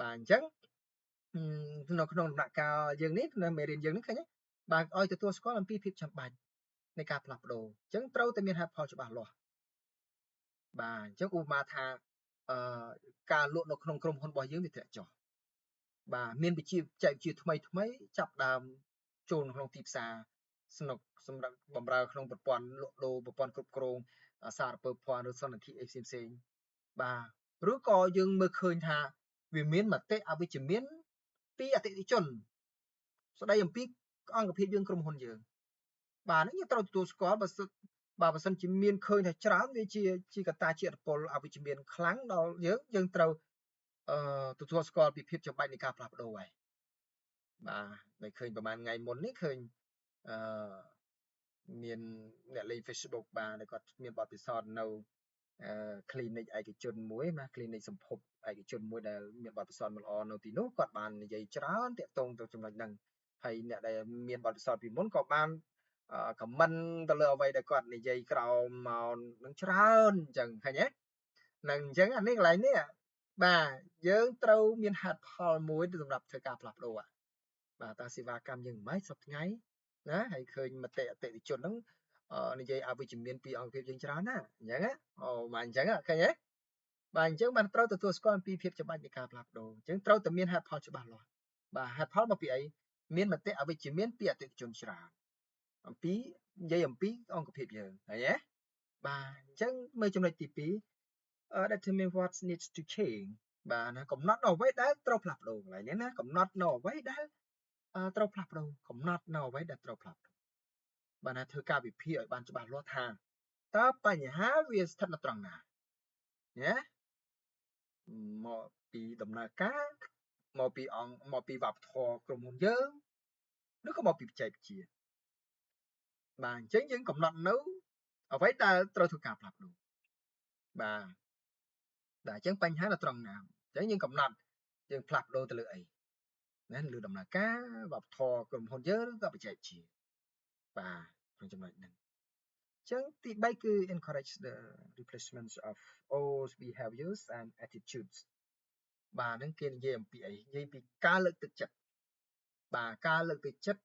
បាទអញ្ចឹងនៅក្នុងដំណាក់កាលយើងនេះនៅមេរៀនយើងនេះឃើញបាទឲ្យទទួលស្គាល់អំពីភាពចាំបាច់នៃការផ្លាស់ប្ដូរអញ្ចឹងត្រូវតែមានហេតុផលច្បាស់លាស់បាទអញ្ចឹងឧបមាថាអឺការលក់នៅក្នុងក្រុមហ៊ុនរបស់យើងវាធ្លាក់ចុះបាទមានវិជាបច្ចេកវិទ្យាថ្មីថ្មីចាប់ដើមចូលក្នុងទីផ្សារស្នុកសម្រាប់បំរើក្នុងប្រព័ន្ធលក់ដូរប្រព័ន្ធគ្រប់គ្រងសារពើភ័ណ្ឌឬសន្និធិអីផ្សេងផ្សេងបាទឬក៏យើងមើលឃើញថាវាមានមតិអវិជ្ជមានពីអតិថិជនស្ដីអំពីអង្គភាពយើងក្រុមហ៊ុនយើងបាទហ្នឹងយើងត្រូវទទួលស្គាល់បើសិនបាទបើសិនជាមានឃើញថាច្រើនវាជាជាកត្តាជាឥទ្ធិពលអវិជ្ជមានខ្លាំងដល់យើងយើងត្រូវអឺទទួលស្គាល់ពីភាពចាំបាច់នៃការផ្លាស់ប្ដូរហើយបាទដែលឃើញប្រហែលថ្ងៃមុននេះឃើញអឺមានអ្នកលេង Facebook បាទគាត់មានបទពិសោធន៍នៅ clinic ឯកជនមួយណា clinic សម្ភពឯកជនមួយដែលមានបទពិសោធន៍មិនល្អនៅទីនោះគាត់បាននិយាយច្រើនទាក់ទងទៅចំណុចហ្នឹងហើយអ្នកដែលមានបទពិសោធន៍ពីមុនក៏បាន comment ទៅលើអ្វីដែលគាត់និយាយក្រោមមកនឹងច្រើនអញ្ចឹងឃើញទេនឹងអញ្ចឹងអានេះកន្លែងនេះបាទយើងត្រូវមានហេតុផលមួយសម្រាប់ធ្វើការផ្លាស់ប្ដូរបាទតើសេវាកម្មយើងមិនសប្ថ្ងៃណាហើយឃើញមតិអតិថិជនហ្នឹងនិយាយអវិជ្ជមានពីអង្គភាពយើងច្រើនណាអញ្ចឹងអូបាទអញ្ចឹងឃើញទេបាទអញ្ចឹងបានត្រូវទទួលស្គាល់ពីភាពចាំបាច់នៃការផ្លាស់ប្ដូរអញ្ចឹងត្រូវតែមានហេតុផលច្បាស់លាស់បាទហេតុផលមកពីអីមានមតិអវិជ្ជមានពីអតិថិជនច្រើនអំពីនិយាយអំពីអង្គភាពយើងឃើញទេបាទអញ្ចឹងមើលចំណុចទី2 determine what needs to change បាទណាកំណត់នៅអ្វីដែលត្រូវផ្លាស់ប្ដូរកន្លែងនេះណាកំណត់នៅអ្វីដែលត្រូវផ្លាស់ប្ដូរកំណត់នៅអ្វីដែលត្រូវផ្លាស់ប្ដូរបាទណាធ្វើការវិភាគឲ្យបានច្បាស់លាស់ថាតើបញ្ហាវាស្ថិតនៅត្រង់ណាណាមកពីដំណើរការមកពីអង្គមកពីវប្បធម៌ក្រុមហ៊ុនយើងឬក៏មកពីបច្ចេកវិទ្យាបាទអញ្ចឹងយើងកំណត់នៅអ្វីដែលត្រូវធ្វើការផ្លាស់ប្ដូរបាទបាទអញ្ចឹងបញ្ហានៅត្រង់ណាអញ្ចឹងយើងកំណត់យើងផ្លាស់ប្ដូរទៅលើអីណាលើដំណើរការវប្បធម៌ក្រុមហ៊ុនយើងឬក៏បច្ចេកវិទ្យាបាទក្នុងចំណុចហ្នឹងអញ្ចឹងទី3គឺ encourage the replacement of old behaviors and attitudes បាទហ្នឹងគេនិយាយអំពីអីនិយាយពីការលើកទឹកចិត្តបាទការលើកទឹកចិត្ត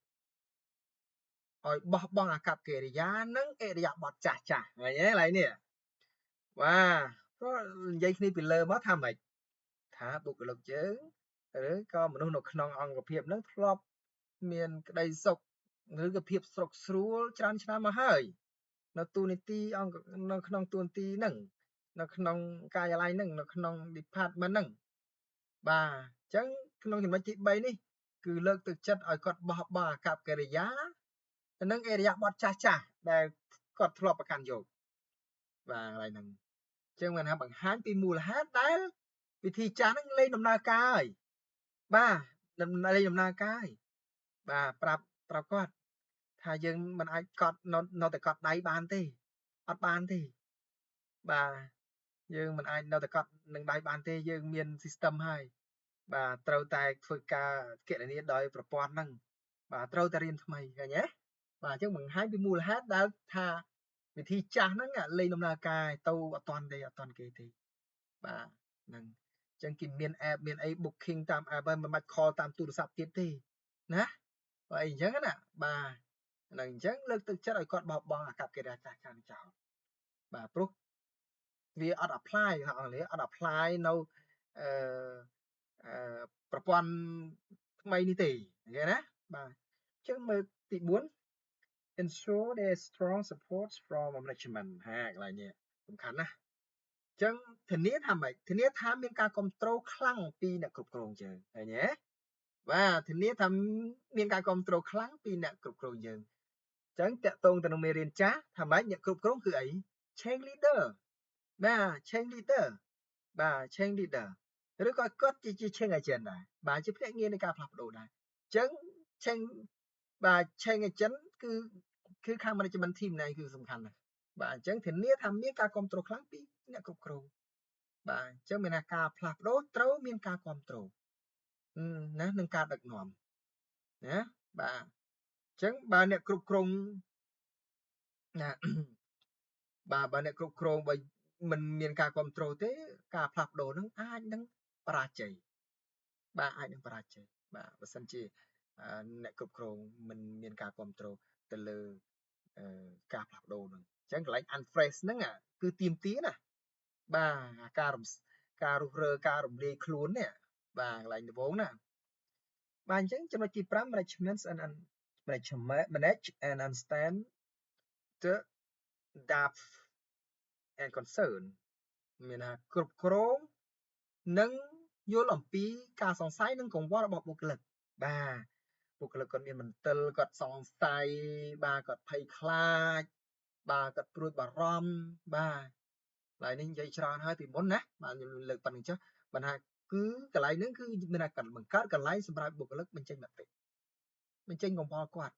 ឲ្យបោះបង់អាកប្បកិរិយានិងអរិយាបថចាស់ចាស់ឃើញទេឡើយនេះបាទក៏និយាយគ្នាពីលើមកថាម៉េច ថាបុគ្គលិកយើងឬក៏មនុស្សនៅក្នុងអង្គភាពនឹងធ្លាប់មានក្តីសុខឬក៏ភាពស្រុកស្រួលច្រើនឆ្នាំមកហើយនៅទូនីតិអង្គនៅក្នុងទូនីតិហ្នឹងនៅក្នុងការិយាល័យហ្នឹងនៅក្នុង department ហ្នឹងបាទអញ្ចឹងក្នុងចំណុចទី3នេះគឺលើកទឹកចិត្តឲ្យគាត់បោះបង់អាកប្បកិរិយានិងអេរិយាបថចាស់ចាស់ដែលគាត់ធ្លាប់ប្រកាន់យកបាទកន្លែងហ្នឹងអញ្ចឹងមានថាបង្ហាញពីមូលហេតុដែលវិធីចាស់ហ្នឹងលែងដំណើរការហើយបាទលែងដំណើរការហើយបាទប្រាប់ប្រាប់គាត់ថាយើងមិនអាចកត់នៅតែកត់ដៃបានទេអត់បានទេបាទយើងមិនអាចនៅតែកត់នឹងដៃបានទេយើងមាន system ហើយបាទត្រូវតែធ្វើការគណនាដោយប្រព័ន្ធហ្នឹងបាទត្រូវតែរៀនថ្មីឃើញទេបាទអញ្ចឹងបង្ហាញពីមូលហេតុដែលថាវិធីចាស់ហ្នឹងលែងដំណើរការទៅអត់តាន់ទេអត់តាន់គេទេបាទហ្នឹងអញ្ចឹងគេមាន app មានអី booking តាម app ហើយមិនបាច់ call តាមទូរស័ព្ទទៀតទេណាបាទអីអញ្ចឹងណាបាទហ្នឹងអញ្ចឹងលើកទឹកចិត្តឲ្យគាត់បោះបង់អាកប្បកិរិយាចាស់ចាស់ចោលបាទព្រោះវាអត់ apply អង់គ្លេសអត់ apply នៅអឺប្រព័ន្ធថ្មីនេះទេឃើញណាបាទអញ្ចឹងមើលទី4 ensure there is strong support from management ហាកន្លែងនេះសំខាន់ណាស់អញ្ចឹងធានាថាម៉េចធានាថាមានការគ្រប់គ្រងខ្លាំងពីអ្នកគ្រប់គ្រងយើងឃើញទេបាទធានាថាមានការគ្រប់គ្រងខ្លាំងពីអ្នកគ្រប់គ្រងយើងអញ្ចឹងតាក់ទងទៅនឹងមេរៀនចាស់ថាម៉េចអ្នកគ្រប់គ្រងគឺអី change leader បាទ change leader បាទ change leader ឬក៏គាត់ជា change agent ដែរបាទជាភ្នាក់ងារនៃការផ្លាស់ប្ដូរដែរអញ្ចឹង change បាទ change agent គឺគឺខាង management team នេះគឺសំខាន់ណាស់បាទអញ្ចឹងធានាថាមានការគ្រប់គ្រងខ្លាំងពីអ្នកគ្រប់គ្រងបាទអញ្ចឹងមានថាការផ្លាស់ប្ដូរត្រូវមានការគ្រប់គ្រងណានឹងការដឹកនាំណាបាទអញ្ចឹងបើអ្នកគ្រប់គ្រងណាបាទបើអ្នកគ្រប់គ្រងបើមិនមានការគ្រប់គ្រងទេការផ្លាស់ប្ដូរនឹងអាចនឹងបរាជ័យបាទអាចនឹងបរាជ័យបាទបើសិនជាអ្នកគ្រប់គ្រងមិនមានការគ្រប់គ្រងទៅលើការផ្លាស់ប្ដូរហ្នឹងអញ្ចឹងកន្លែង unfresh ហ្នឹងគឺទៀមទាណាបាទការរំការរុះរើការរំលាយខ្លួននេះបាទកន្លែងដំបូងណាបាទអញ្ចឹងចំណុចទី5 management and manage and understand the doubt and concern មានថាគ្រប់គ្រងនិងយល់អំពីការសង្ស័យនិងកង្វល់របស់បុគ្គលិកបាទបុគ្គលិកគាត់មានមន្ទិលគាត់សង្ស័យបាទគាត់ភ័យខ្លាចបាទគាត់ព្រួយបារម្ភបាទកន្លែងនេះនិយាយច្រើនហើយពីមុនណាបាទខ្ញុំលើកប៉ុណ្្នឹងចុះបញ្ហាគឺកន្លែងហ្នឹងគឺមានថាគាត់បង្កើតកន្លែងសម្រាប់បុគ្គលិកបញ្ចេញមតិបញ្ចេញកង្វល់គាត់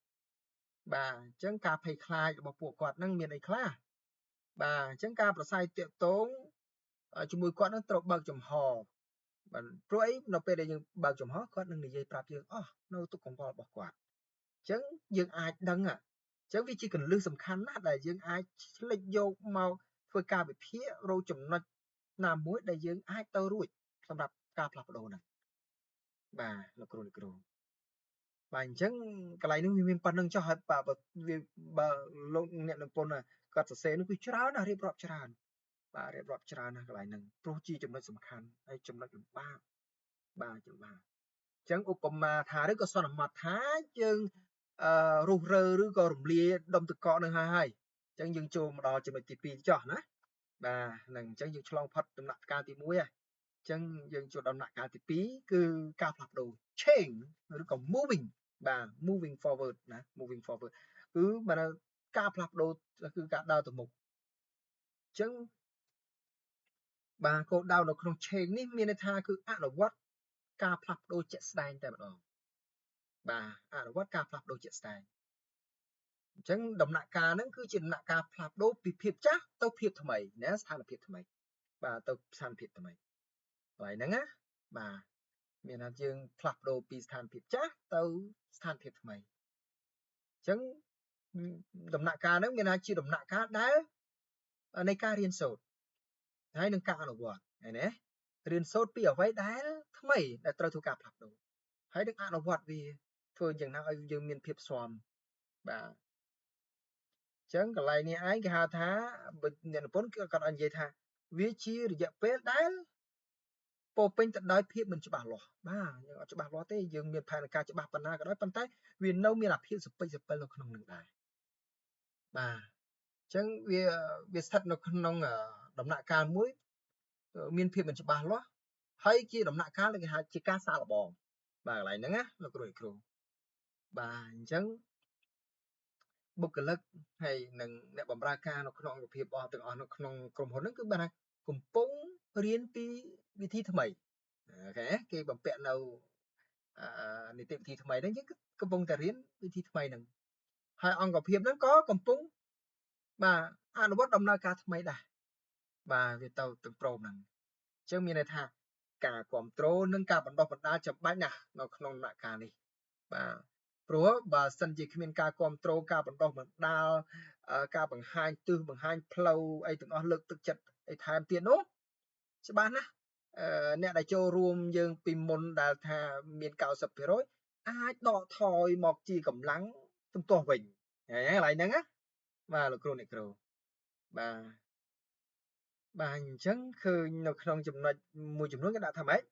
បាទអញ្ចឹងការភ័យខ្លាចរបស់ពួកគាត់ហ្នឹងមានអីខ្លះបាទអញ្ចឹងការប្រស័យតាកតងជាមួយគាត់នឹងត្រូវបើកចំហបាទព្រោះអីនៅពេលដែលយើងបើកចំហគាត់នឹងនិយាយប្រាប់យើងអស់នៅទុកកង្វល់របស់គាត់អញ្ចឹងយើងអាចដឹងអញ្ចឹងវាជាកលឹះសំខាន់ណាស់ដែលយើងអាចឆ្លិចយកមកធ្វើការវិភាគរកចំណុចណាមួយដែលយើងអាចទៅរួចសម្រាប់ការផ្លាស់ប្ដូរហ្នឹងបាទលោកគ្រូលោកគ្រូបាទអញ្ចឹងកន្លែងនេះវាមានប៉ុណ្្នឹងចុះហើយបាទវាបើលោកអ្នកនិពន្ធគាត់សរសេរនោះគឺច្រើនណាស់រៀបរាប់ច្រើនបាទរៀបរាប់ច្រើនណាស់កន្លែងហ្នឹងព្រោះជាចំណុចសំខាន់ហើយចំណុចលំបាកបាទលំបាកអញ្ចឹងឧបមាថាឬក៏សន្មតថាយើងអឺរុះរើឬក៏រំលាយដុំទឹកកកនឹងហើយហើយអញ្ចឹងយើងចូលមកដល់ចំណុចទី2ចុះណាបាទហ្នឹងអញ្ចឹងយើងឆ្លងផុតដំណាក់កាលទី1ហើយអញ្ចឹងយើងចូលដំណាក់កាលទី2គឺការផ្លាស់ប្ដូរ change ឬក៏ moving បាទ moving forward ណា moving forward គឺមានការផ្លាស់ប្ដូរគឺការដើរទៅមុខអញ្ចឹងបាទគោលដៅនៅក្នុង change នេះមានន័យថាគឺអនុវត្តការផ្លាស់ប្ដូរជាក់ស្ដែងតែម្ដងបាទអនុវត្តការផ្លាស់ប្ដូរជាក់ស្ដែងអញ្ចឹងដំណាក់កាលហ្នឹងគឺជាដំណាក់កាលផ្លាស់ប្ដូរពីភាពចាស់ទៅភាពថ្មីណាស្ថានភាពថ្មីបាទទៅស្ថានភាពថ្មីកន្លែងហ្នឹងណាបាទមានថាយើងផ្លាស់ប្ដូរពីស្ថានភាពចាស់ទៅស្ថានភាពថ្មីអញ្ចឹងដំណាក់កាលហ្នឹងមានថាជាដំណាក់កាលដែលនៃការរៀនសូត្រហើយនឹងការអនុវត្តឃើញទេរៀនសូត្រពីអ្វីដែលថ្មីដែលត្រូវធ្វើការផ្លាស់ប្ដូរហើយនឹងអនុវត្តវាធ្វើយ៉ាងណាឲ្យយើងមានភាពស៊ាំបាទអញ្ចឹងកន្លែងនេះឯងគេហៅថាអ្នកនិពន្ធគឺគាត់ឲ្យនិយាយថាវាជារយៈពេលដែល ពោពេញទៅដោយភាពមិនច្បាស់លាស់បាទយើងអត់ច្បាស់លាស់ទេយើងមានផែនការច្បាស់ប៉ុណ្ណាក៏ដោយប៉ុន្តែវានៅមានអាភាពសពិចសពិលនៅក្នុងនឹងដែរបាទអញ្ចឹងវាវាស្ថិតនៅក្នុងដំណាក់កាលមួយមានភាពមិនច្បាស់លាស់ហើយជាដំណាក់កាលដែលគេហៅជាការសាកល្បងបាទកន្លែងហ្នឹងណាលោកគ្រូគ្រូបាទអញ្ចឹងបុគ្គលិកហើយនិងអ្នកបម្រើការនៅក្នុងអង្គភាពអស់ទាំងអស់នៅក្នុងក្រុមហ៊ុនហ្នឹងគឺបានថាកំពុងរៀនពីវិធីថ្មី OK គេបំពាក់នៅនីតិវិធីថ្មីហ្នឹងយើងកំពុងតែរៀនវិធីថ្មីហ្នឹងហើយអង្គភាពហ្នឹងក៏កំពុងបាទអនុវត្តដំណើរការថ្មីដែរបាទវាទៅទាំងព្រមហ្នឹងអញ្ចឹងមានន័យថាការគ្រប់គ្រងនិងការបណ្ដុះបណ្ដាលចាំបាច់ណាស់នៅក្នុងដំណាក់កាលនេះបាទព្រោះបើសិនជាគ្មានការគ្រប់គ្រងការបណ្ដុះបណ្ដាលការបង្ហាញទិសបង្ហាញផ្លូវអីទាំងអស់លើកទឹកចិត្តអីថែមទៀតនោះច្បាស់ណាស់អ្នកដែលចូលរួមយើងពីមុនដែលថាមាន90%អាចដកថយមកជាកម្លាំងជំទាស់វិញហើយកន្លែងហ្នឹងណាបាទលោកគ្រូអ្នកគ្រូបាទបាទអញ្ចឹងឃើញនៅក្នុងចំណុចមួយចំនួនគេដាក់ថាម៉េច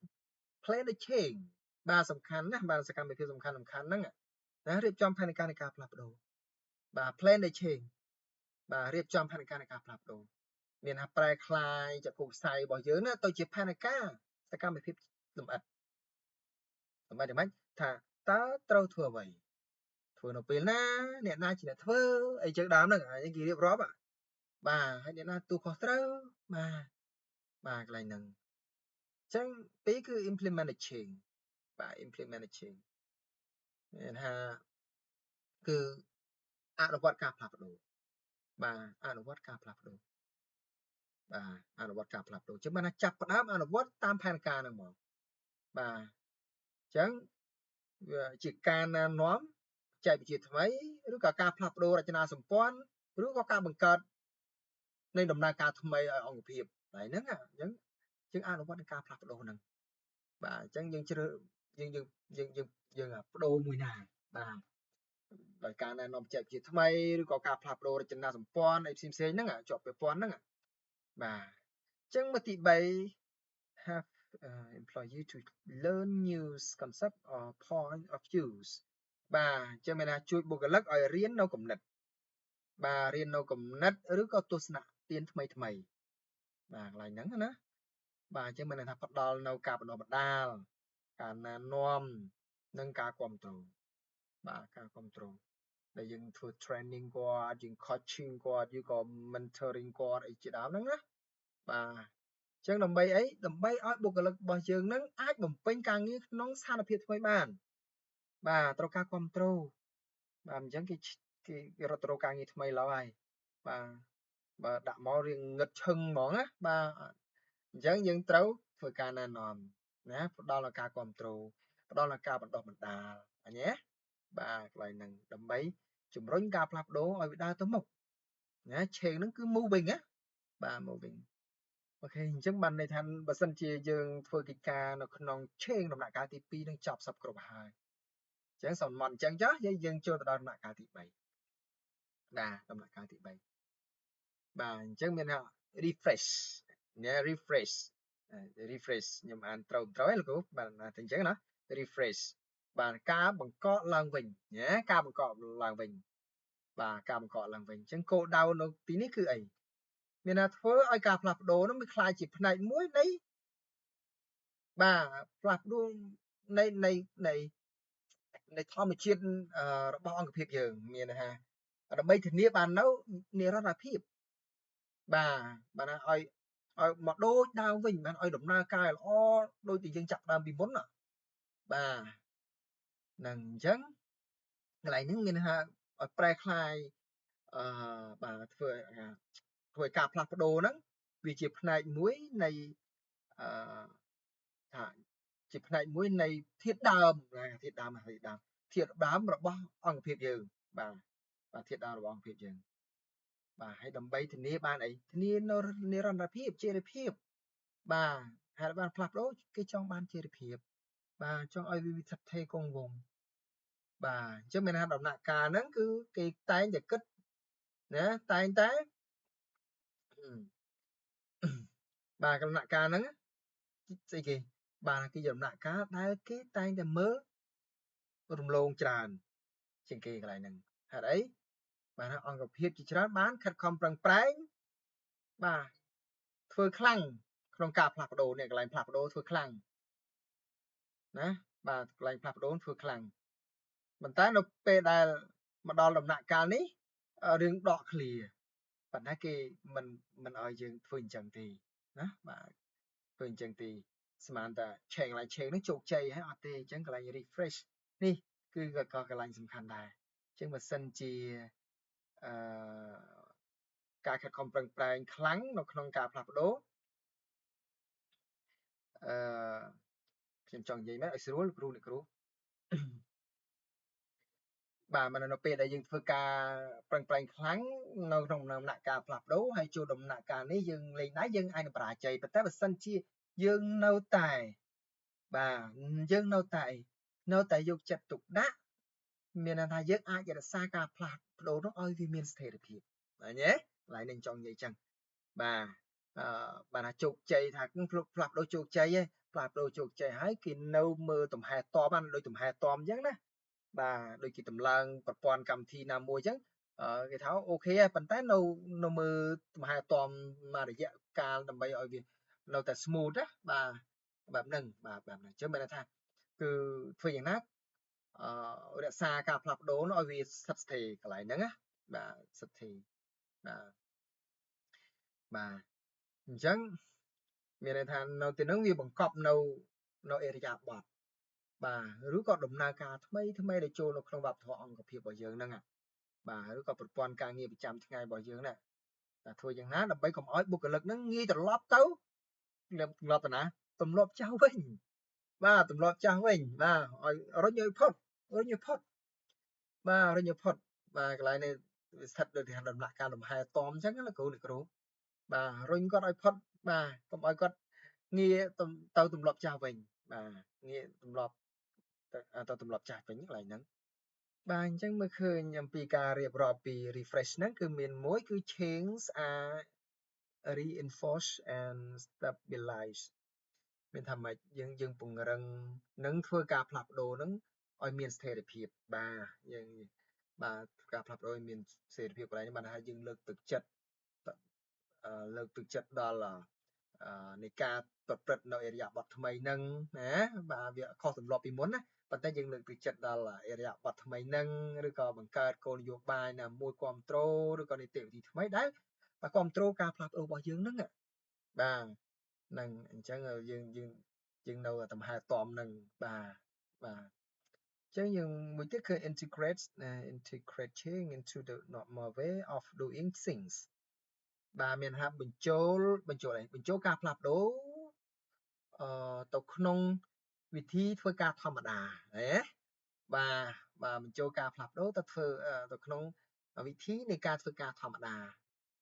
plan the change បាទសំខាន់ណាស់បាទសកម្មភាពសំខាន់សំខាន់ហ្នឹងណារៀបចំផែនការនៃការផ្លាស់ប្ដូរបាទ plan the change បាទរៀបចំផែនការនៃការផ្លាស់ប្ដូរមានថាប្រែក្លាយចក្ខុវិស័យរបស់យើងណាទៅជាផែនការសកម្មភាពលម្អិតសម្រាប់យ៉ាងម៉េចថាតើត្រូវធ្វើអ្វីធ្វើនៅពេលណាអ្នកណាជាអ្នកធ្វើអីចឹងដើមហ្នឹងហើយគេរៀបរាប់បាទហើយអ្នកណាទូខុសត្រូវបាទបាទកន្លែងហ្នឹងអញ្ចឹងពីរគឺ implement the change បាទ implement the change មានថាគឺអនុវត្តការផ្លាស់ប្ដូរបាទអនុវត្តការផ្លាស់ប្ដូរបាទអនុវត្តការផ្លាស់ប្ដូរចឹងបានថាចាប់ផ្ដើមអនុវត្តតាមផែនការហ្នឹងមកបាទអញ្ចឹងវាជាការណែនាំបច្ចេកវិទ្យាថ្មីឬក៏ការផ្លាស់ប្ដូររចនាសម្ព័ន្ធឬក៏ការបង្កើតនៃដំណើរការថ្មីឲ្យអង្គភាពហើយហ្នឹងអញ្ចឹងយើងអនុវត្តនឹងការផ្លាស់ប្ដូរហ្នឹងបាទអញ្ចឹងយើងជ្រើសយើងយើងយើងយើងយើងបដូរមួយណាបាទដោយការណែនាំបច្ចេកវិទ្យាថ្មីឬក៏ការផ្លាស់ប្ដូររចនាសម្ព័ន្ធអីផ្សេងផ្សេងហ្នឹងជាប់ពាក់ព័ន្ធហ្នឹងបាទអញ្ចឹងមកទី3 have employee to learn new concept or point of views បាទអញ្ចឹងមានថាជួយបុគ្គលិកឲ្យរៀននៅគំនិតបាទរៀននៅគំនិតឬក៏ទស្សនៈទានថ្មីថ្មីបាទកន្លែងហ្នឹងណាបាទអញ្ចឹងមានន័យថាផ្ដល់នៅការបណ្ដុះបណ្ដាលការណែនាំនិងការគ្រប់គ្រងបាទការគ្រប់គ្រងដែលយើងធ្វើ training គាត់យើង coaching គាត់ឬក៏ mentoring គាត់អីជាដើមហ្នឹងណាបាទអញ្ចឹងដើម្បីអីដើម្បីឲ្យបុគ្គលិករបស់យើងនឹងអាចបំពេញការងារក្នុងស្ថានភាពថ្មីបានបាទត្រូវការគ្រប់គ្រងបាទអញ្ចឹងគេគេរត់ទៅរកការងារថ្មីឡើយហើយបាទបើដាក់មករៀងងឹតឈឹងហ្មងណាបាទអញ្ចឹងយើងត្រូវធ្វើការណែនាំណាផ្ដល់ឲ្យការគ្រប់គ្រងផ្ដល់ឲ្យការបណ្ដុះបណ្ដាលអញ្ញេបាទកន្លែងហ្នឹងដើម្បីជំរុញការផ្លាស់ប្ដូរឲ្យវាដើរទៅមុខណា change ហ្នឹងគឺ moving ណាបាទ moving OK អញ្ចឹងបានន័យថាបើសិនជាយើងធ្វើកិច្ចការនៅក្នុង change ដំណាក់កាលទី2នឹងចប់សពគ្រប់ហើយអញ្ចឹងសំមត់អញ្ចឹងចុះយើងចូលទៅដល់ដំណាក់កាលទី3បាទដំណាក់កាលទី3បាទអញ្ចឹងមានថា refresh ណា refresh refresh ខ្ញុំអានត្រូវត្រូវហើយលោកគ្រូបាទតែអញ្ចឹងណា refresh បាទការបង្កកឡើងវិញណាការបង្កកឡើងវិញបាទការបង្កកឡើងវិញអញ្ចឹងគោលដៅនៅទីនេះគឺអីមានថាធ្វើឲ្យការផ្លាស់ប្ដូរនោះវាក្លាយជាផ្នែកមួយនៃបាទផ្លាស់ប្ដូរនៃនៃនៃនៃធម្មជាតិរបស់អង្គភាពយើងមានថាដើម្បីធានាបាននៅនិរន្តរភាពបាទបាទឲ្យឲ្យមកដូចដើមវិញបានឲ្យដំណើរការល្អដូចที่យើងចាប់ដើមពីមុនបាទនឹងអញ្ចឹងកន្លែងហ្នឹងមានថាឲ្យប្រែក្លាយអឺបាទធ្វើធ្វើឲ្យការផ្លាស់ប្ដូរហ្នឹងវាជាផ្នែកមួយនៃអឺថាជាផ្នែកមួយនៃធាតុដើមធាតុដើមធាតុដើមធាតុដើមរបស់អង្គភាពយើងបាទបាទធាតុដើមរបស់អង្គភាពយើងបាទហើយដើម្បីធានាបានអីធានានៅនិរន្តរភាពចីរភាពបាទហេតុបានផ្លាស់ប្ដូរគេចង់បានចីរភាពបាទចង់ឲ្យវាស្ថិតថេរគង់វង្សបាទអញ្ចឹងមានថាដំណាក់កាលហ្នឹងគឺគេតែងតែគិតណាតែងតែបាទដំណាក់កាលហ្នឹង ស្អីគេបាទគឺជាដំណាក់កាលដែលគេតែងតែមើលរំលងច្រើនជាងគេកន្លែងហ្នឹងហេតុអីបាទអង្គភាពជាច្រើនបានខិតខំប្រឹងប្រែងបាទធ្វើខ្លាំងក្នុងការផ្លាស់ប្ដូរនេះកន្លែងផ្លាស់ប្ដូរធ្វើខ្លាំងណាបាទកន្លែងផ្លាស់ប្ដូរធ្វើខ្លាំងប៉ុន្តែនៅពេលដែលមកដល់ដំណាក់កាលនេះរឿងដកឃ្លាប៉ុន្តែគេមិនឲ្យយើងធ្វើអញ្ចឹងទេណាបាទធ្វើអញ្ចឹងទេស្មានតែ change កន្លែង change នេះជោគជ័យហើយអត់ទេអញ្ចឹងកន្លែង refresh នេះគឺក៏កន្លែងសំខាន់ដែរអញ្ចឹងបើសិនជាអឺការខិតខំប្រឹងប្រែងខ្លាំងនៅក្នុងការផ្លាស់ប្ដូរអឺខ្ញុំចង់និយាយមែនឲ្យស្រួលគ្រូអ្នកគ្រូបាទមិននៅពេលដែលយើងធ្វើការប្រឹងប្រែងខ្លាំងនៅក្នុងដំណាក់កាលផ្លាស់ប្ដូរហើយចូលដំណាក់កាលនេះយើងលេងដៃយើងអាចនឹងបរាជ័យប៉ុន្តែបើសិនជាយើងនៅតែបាទយើងនៅតែយកចិត្តទុកដាក់មានន័យថាយើងអាចរក្សាការផ្លាស់ប្ដូរនោះឲ្យវាមានស្ថិរភាពឃើញទេកន្លែងនេះចង់និយាយចឹងបាទអឺបាទថាជោគជ័យថាផ្លាស់ប្ដូរជោគជ័យឯងផ្លាស់ប្ដូរជោគជ័យហើយគេនៅមើលទំហែតបបានដូចទំហែតបអញ្ចឹងណាបាទដូចគេតម្លើងប្រព័ន្ធកម្មវិធីណាមួយអញ្ចឹងគេថា OK ហើយប៉ុន្តែនៅមើលទំហែតមមួយរយៈកាលដើម្បីឲ្យវានៅតែ smooth ណាបាទបែបហ្នឹងបាទបែបហ្នឹងអញ្ចឹងមានន័យថាគឺធ្វើយ៉ាងណាអឺរក្សាការផ្លាស់ប្ដូរនោះឲ្យវាស្ថិតស្ថេរកន្លែងហ្នឹងណាបាទស្ថិតស្ថេរបាទបាទអញ្ចឹងមានន័យថានៅទីហ្នឹងវាបង្កប់នៅអរិយាប័ត្របាទឬក៏ដំណើរការថ្មីថ្មីដែលចូលនៅក្នុងវប្បធម៌អង្គភាពរបស់យើងហ្នឹងបាទឬក៏ប្រព័ន្ធការងារប្រចាំថ្ងៃរបស់យើងណាតែធ្វើយ៉ាងណាដើម្បីកុំឲ្យបុគ្គលិកហ្នឹងងាយត្រឡប់ទៅត្រឡប់ទៅណាទម្លាប់ចាស់វិញបាទទម្លាប់ចាស់វិញបាទឲ្យរុញឲ្យផុតរុញឲ្យផុតបាទរុញឲ្យផុតបាទកន្លែងនេះវាស្ថិតដូចទីដំណាក់ការលំហែតមអញ្ចឹងណាគ្រូអ្នកគ្រូបាទរុញគាត់ឲ្យផុតបាទកុំឲ្យគាត់ងាយទៅទម្លាប់ចាស់វិញបាទងាយទម្លាប់ទៅទម្លាប់ចាស់វិញកន្លែងហ្នឹងបាទអញ្ចឹងមើលឃើញអំពីការរៀបរាប់ពី refresh ហ្នឹងគឺមានមួយគឺ change are reinforce and stabilize មានថាម៉េចយើងយើងពង្រឹងនិងធ្វើការផ្លាស់ប្ដូរហ្នឹងឲ្យមានស្ថិរភាពបាទយើងបាទការផ្លាស់ប្ដូរឲ្យមានស្ថិរភាពកន្លែងនេះបានថាយើងលើកទឹកចិត្តលើកទឹកចិត្តដល់នៃការប្រព្រឹត្តនៅអរិយាប័ត្រថ្មីហ្នឹងណាបាទវាខុសទម្លាប់ពីមុនណាប៉ុន្តែយើងលើកទឹកចិត្តដល់អរិយាប័ត្រថ្មីហ្នឹងឬក៏បង្កើតគោលនយោបាយណាមួយគ្រប់គ្រងឬក៏នីតិវិធីថ្មីដែលបាទគ្រប់គ្រងការផ្លាស់ប្ដូររបស់យើងហ្នឹងបាទហ្នឹងអញ្ចឹងយើងយើងយើងនៅតំហែតមហ្នឹងបាទបាទអញ្ចឹងយើងមួយទៀតគឺ integrate change into the normal way of doing things បាទមានថាបញ្ចូលបញ្ចូលអីបញ្ចូលការផ្លាស់ប្ដូរអឺទៅក្នុងវិធីធ្វើការធម្មតាហ៎បាទបាទបញ្ចូលការផ្លាស់ប្ដូរទៅធ្វើទៅក្នុងវិធីនៃការធ្វើការធម្មតា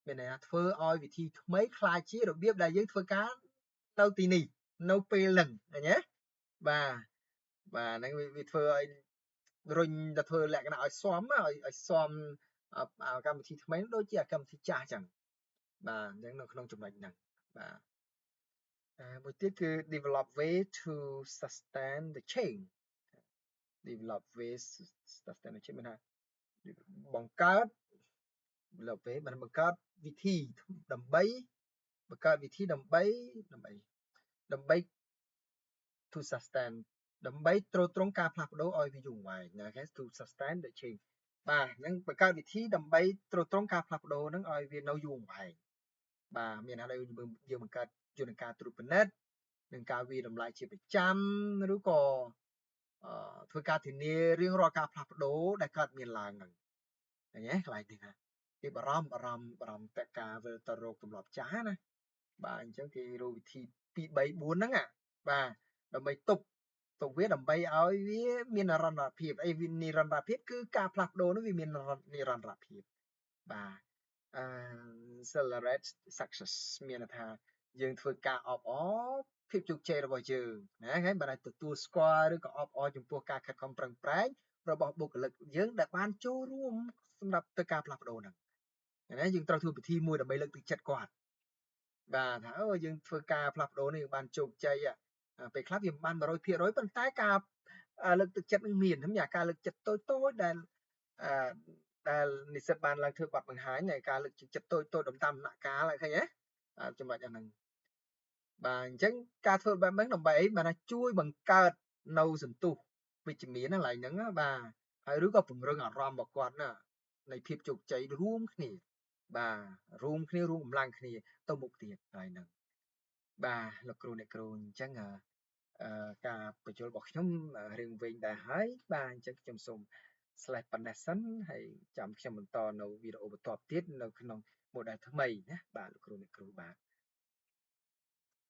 មានន័យថាធ្វើឲ្យវិធីថ្មីក្លាយជារបៀបដែលយើងធ្វើការនៅទីនេះនៅពេលហ្នឹងឃើញទេបាទបាទហ្នឹងវាធ្វើឲ្យរុញទៅធ្វើលក្ខណៈឲ្យស៊ាំឲ្យស៊ាំកម្មវិធីថ្មីដូចជាកម្មវិធីចាស់អញ្ចឹងបាទអញ្ចឹងនៅក្នុងចំណុចហ្នឹងបាទមួយទៀតគឺ develop way to sustain the change develop ways sustain the change មានថាបង្កើត develop way បានបង្កើតវិធីដើម្បីបង្កើតវិធីដើម្បីដើម្បីដើម្បី to sustain ដើម្បីទ្រទ្រង់ការផ្លាស់ប្ដូរឲ្យវាយូរអង្វែងណាគេ to sustain the change បាទហ្នឹងបង្កើតវិធីដើម្បីទ្រទ្រង់ការផ្លាស់ប្ដូរហ្នឹងឲ្យវានៅយូរអង្វែងបាទមានថាយើងបង្កើតយន្តការត្រួតពិនិត្យនិងការវាយតម្លៃជាប្រចាំឬក៏ធ្វើការធានារៀងរាល់ការផ្លាស់ប្ដូរដែលកើតមានឡើងហ្នឹងឃើញទេកន្លែងនេះណាគេបារម្ភបារម្ភបារម្ភតែការវិលទៅរកទម្លាប់ចាស់ណាបាទអញ្ចឹងគេរកវិធី2 3 4ហ្នឹងបាទដើម្បីទប់ទុកវាដើម្បីឲ្យវាមាននិរន្តរភាពអីនិរន្តរភាពគឺការផ្លាស់ប្ដូរនោះវាមាននិរន្តរភាពបាទអឺ celebrate success មានន័យថាយើងធ្វើការអបអរភាពជោគជ័យរបស់យើងណាហើយបើទទួលស្គាល់ឬក៏អបអរចំពោះការខិតខំប្រឹងប្រែងរបស់បុគ្គលិកយើងដែលបានចូលរួមសម្រាប់ទៅការផ្លាស់ប្ដូរហ្នឹងណាយើងត្រូវធ្វើពិធីមួយដើម្បីលើកទឹកចិត្តគាត់ បាទថាអូយើងធ្វើការផ្លាស់ប្ដូរនេះបានជោគជ័យពេលខ្លះវាមិនបាន100%ប៉ុន្តែការលើកទឹកចិត្តនឹងមានខ្ញុំយ៉ាការលើកចិត្តតូចតូចដែលអឺដែលនិស្សិតបានឡើងធ្វើបទបង្ហាញនៃការលើកទឹកចិត្តតូចតូចតាមដំណាក់កាលឃើញទេចំណុចអាហ្នឹងបាទអញ្ចឹងការធ្វើបែបហ្នឹងដើម្បីអីបានថាជួយបង្កើតនៅសន្ទុះវិជ្ជមានហ្នឹងឡើយហ្នឹងបាទហើយឬក៏ពង្រឹងអារម្មណ៍របស់គាត់ណានៃភាពជោគជ័យរួមគ្នាបាទរួមគ្នារួមកម្លាំងគ្នាទៅមុខទៀតហើយហ្នឹងបាទលោកគ្រូអ្នកគ្រូអញ្ចឹងអឺការបញ្យល់របស់ខ្ញុំរៀងវែងដែរហើយបាទអញ្ចឹងខ្ញុំសូម slash ប៉ុណ្ណេះសិនហើយចាំខ្ញុំបន្តនៅវីដេអូបន្ទាប់ទៀតនៅក្នុង model ថ្មីណាបាទលោកគ្រូអ្នកគ្រូបាទ។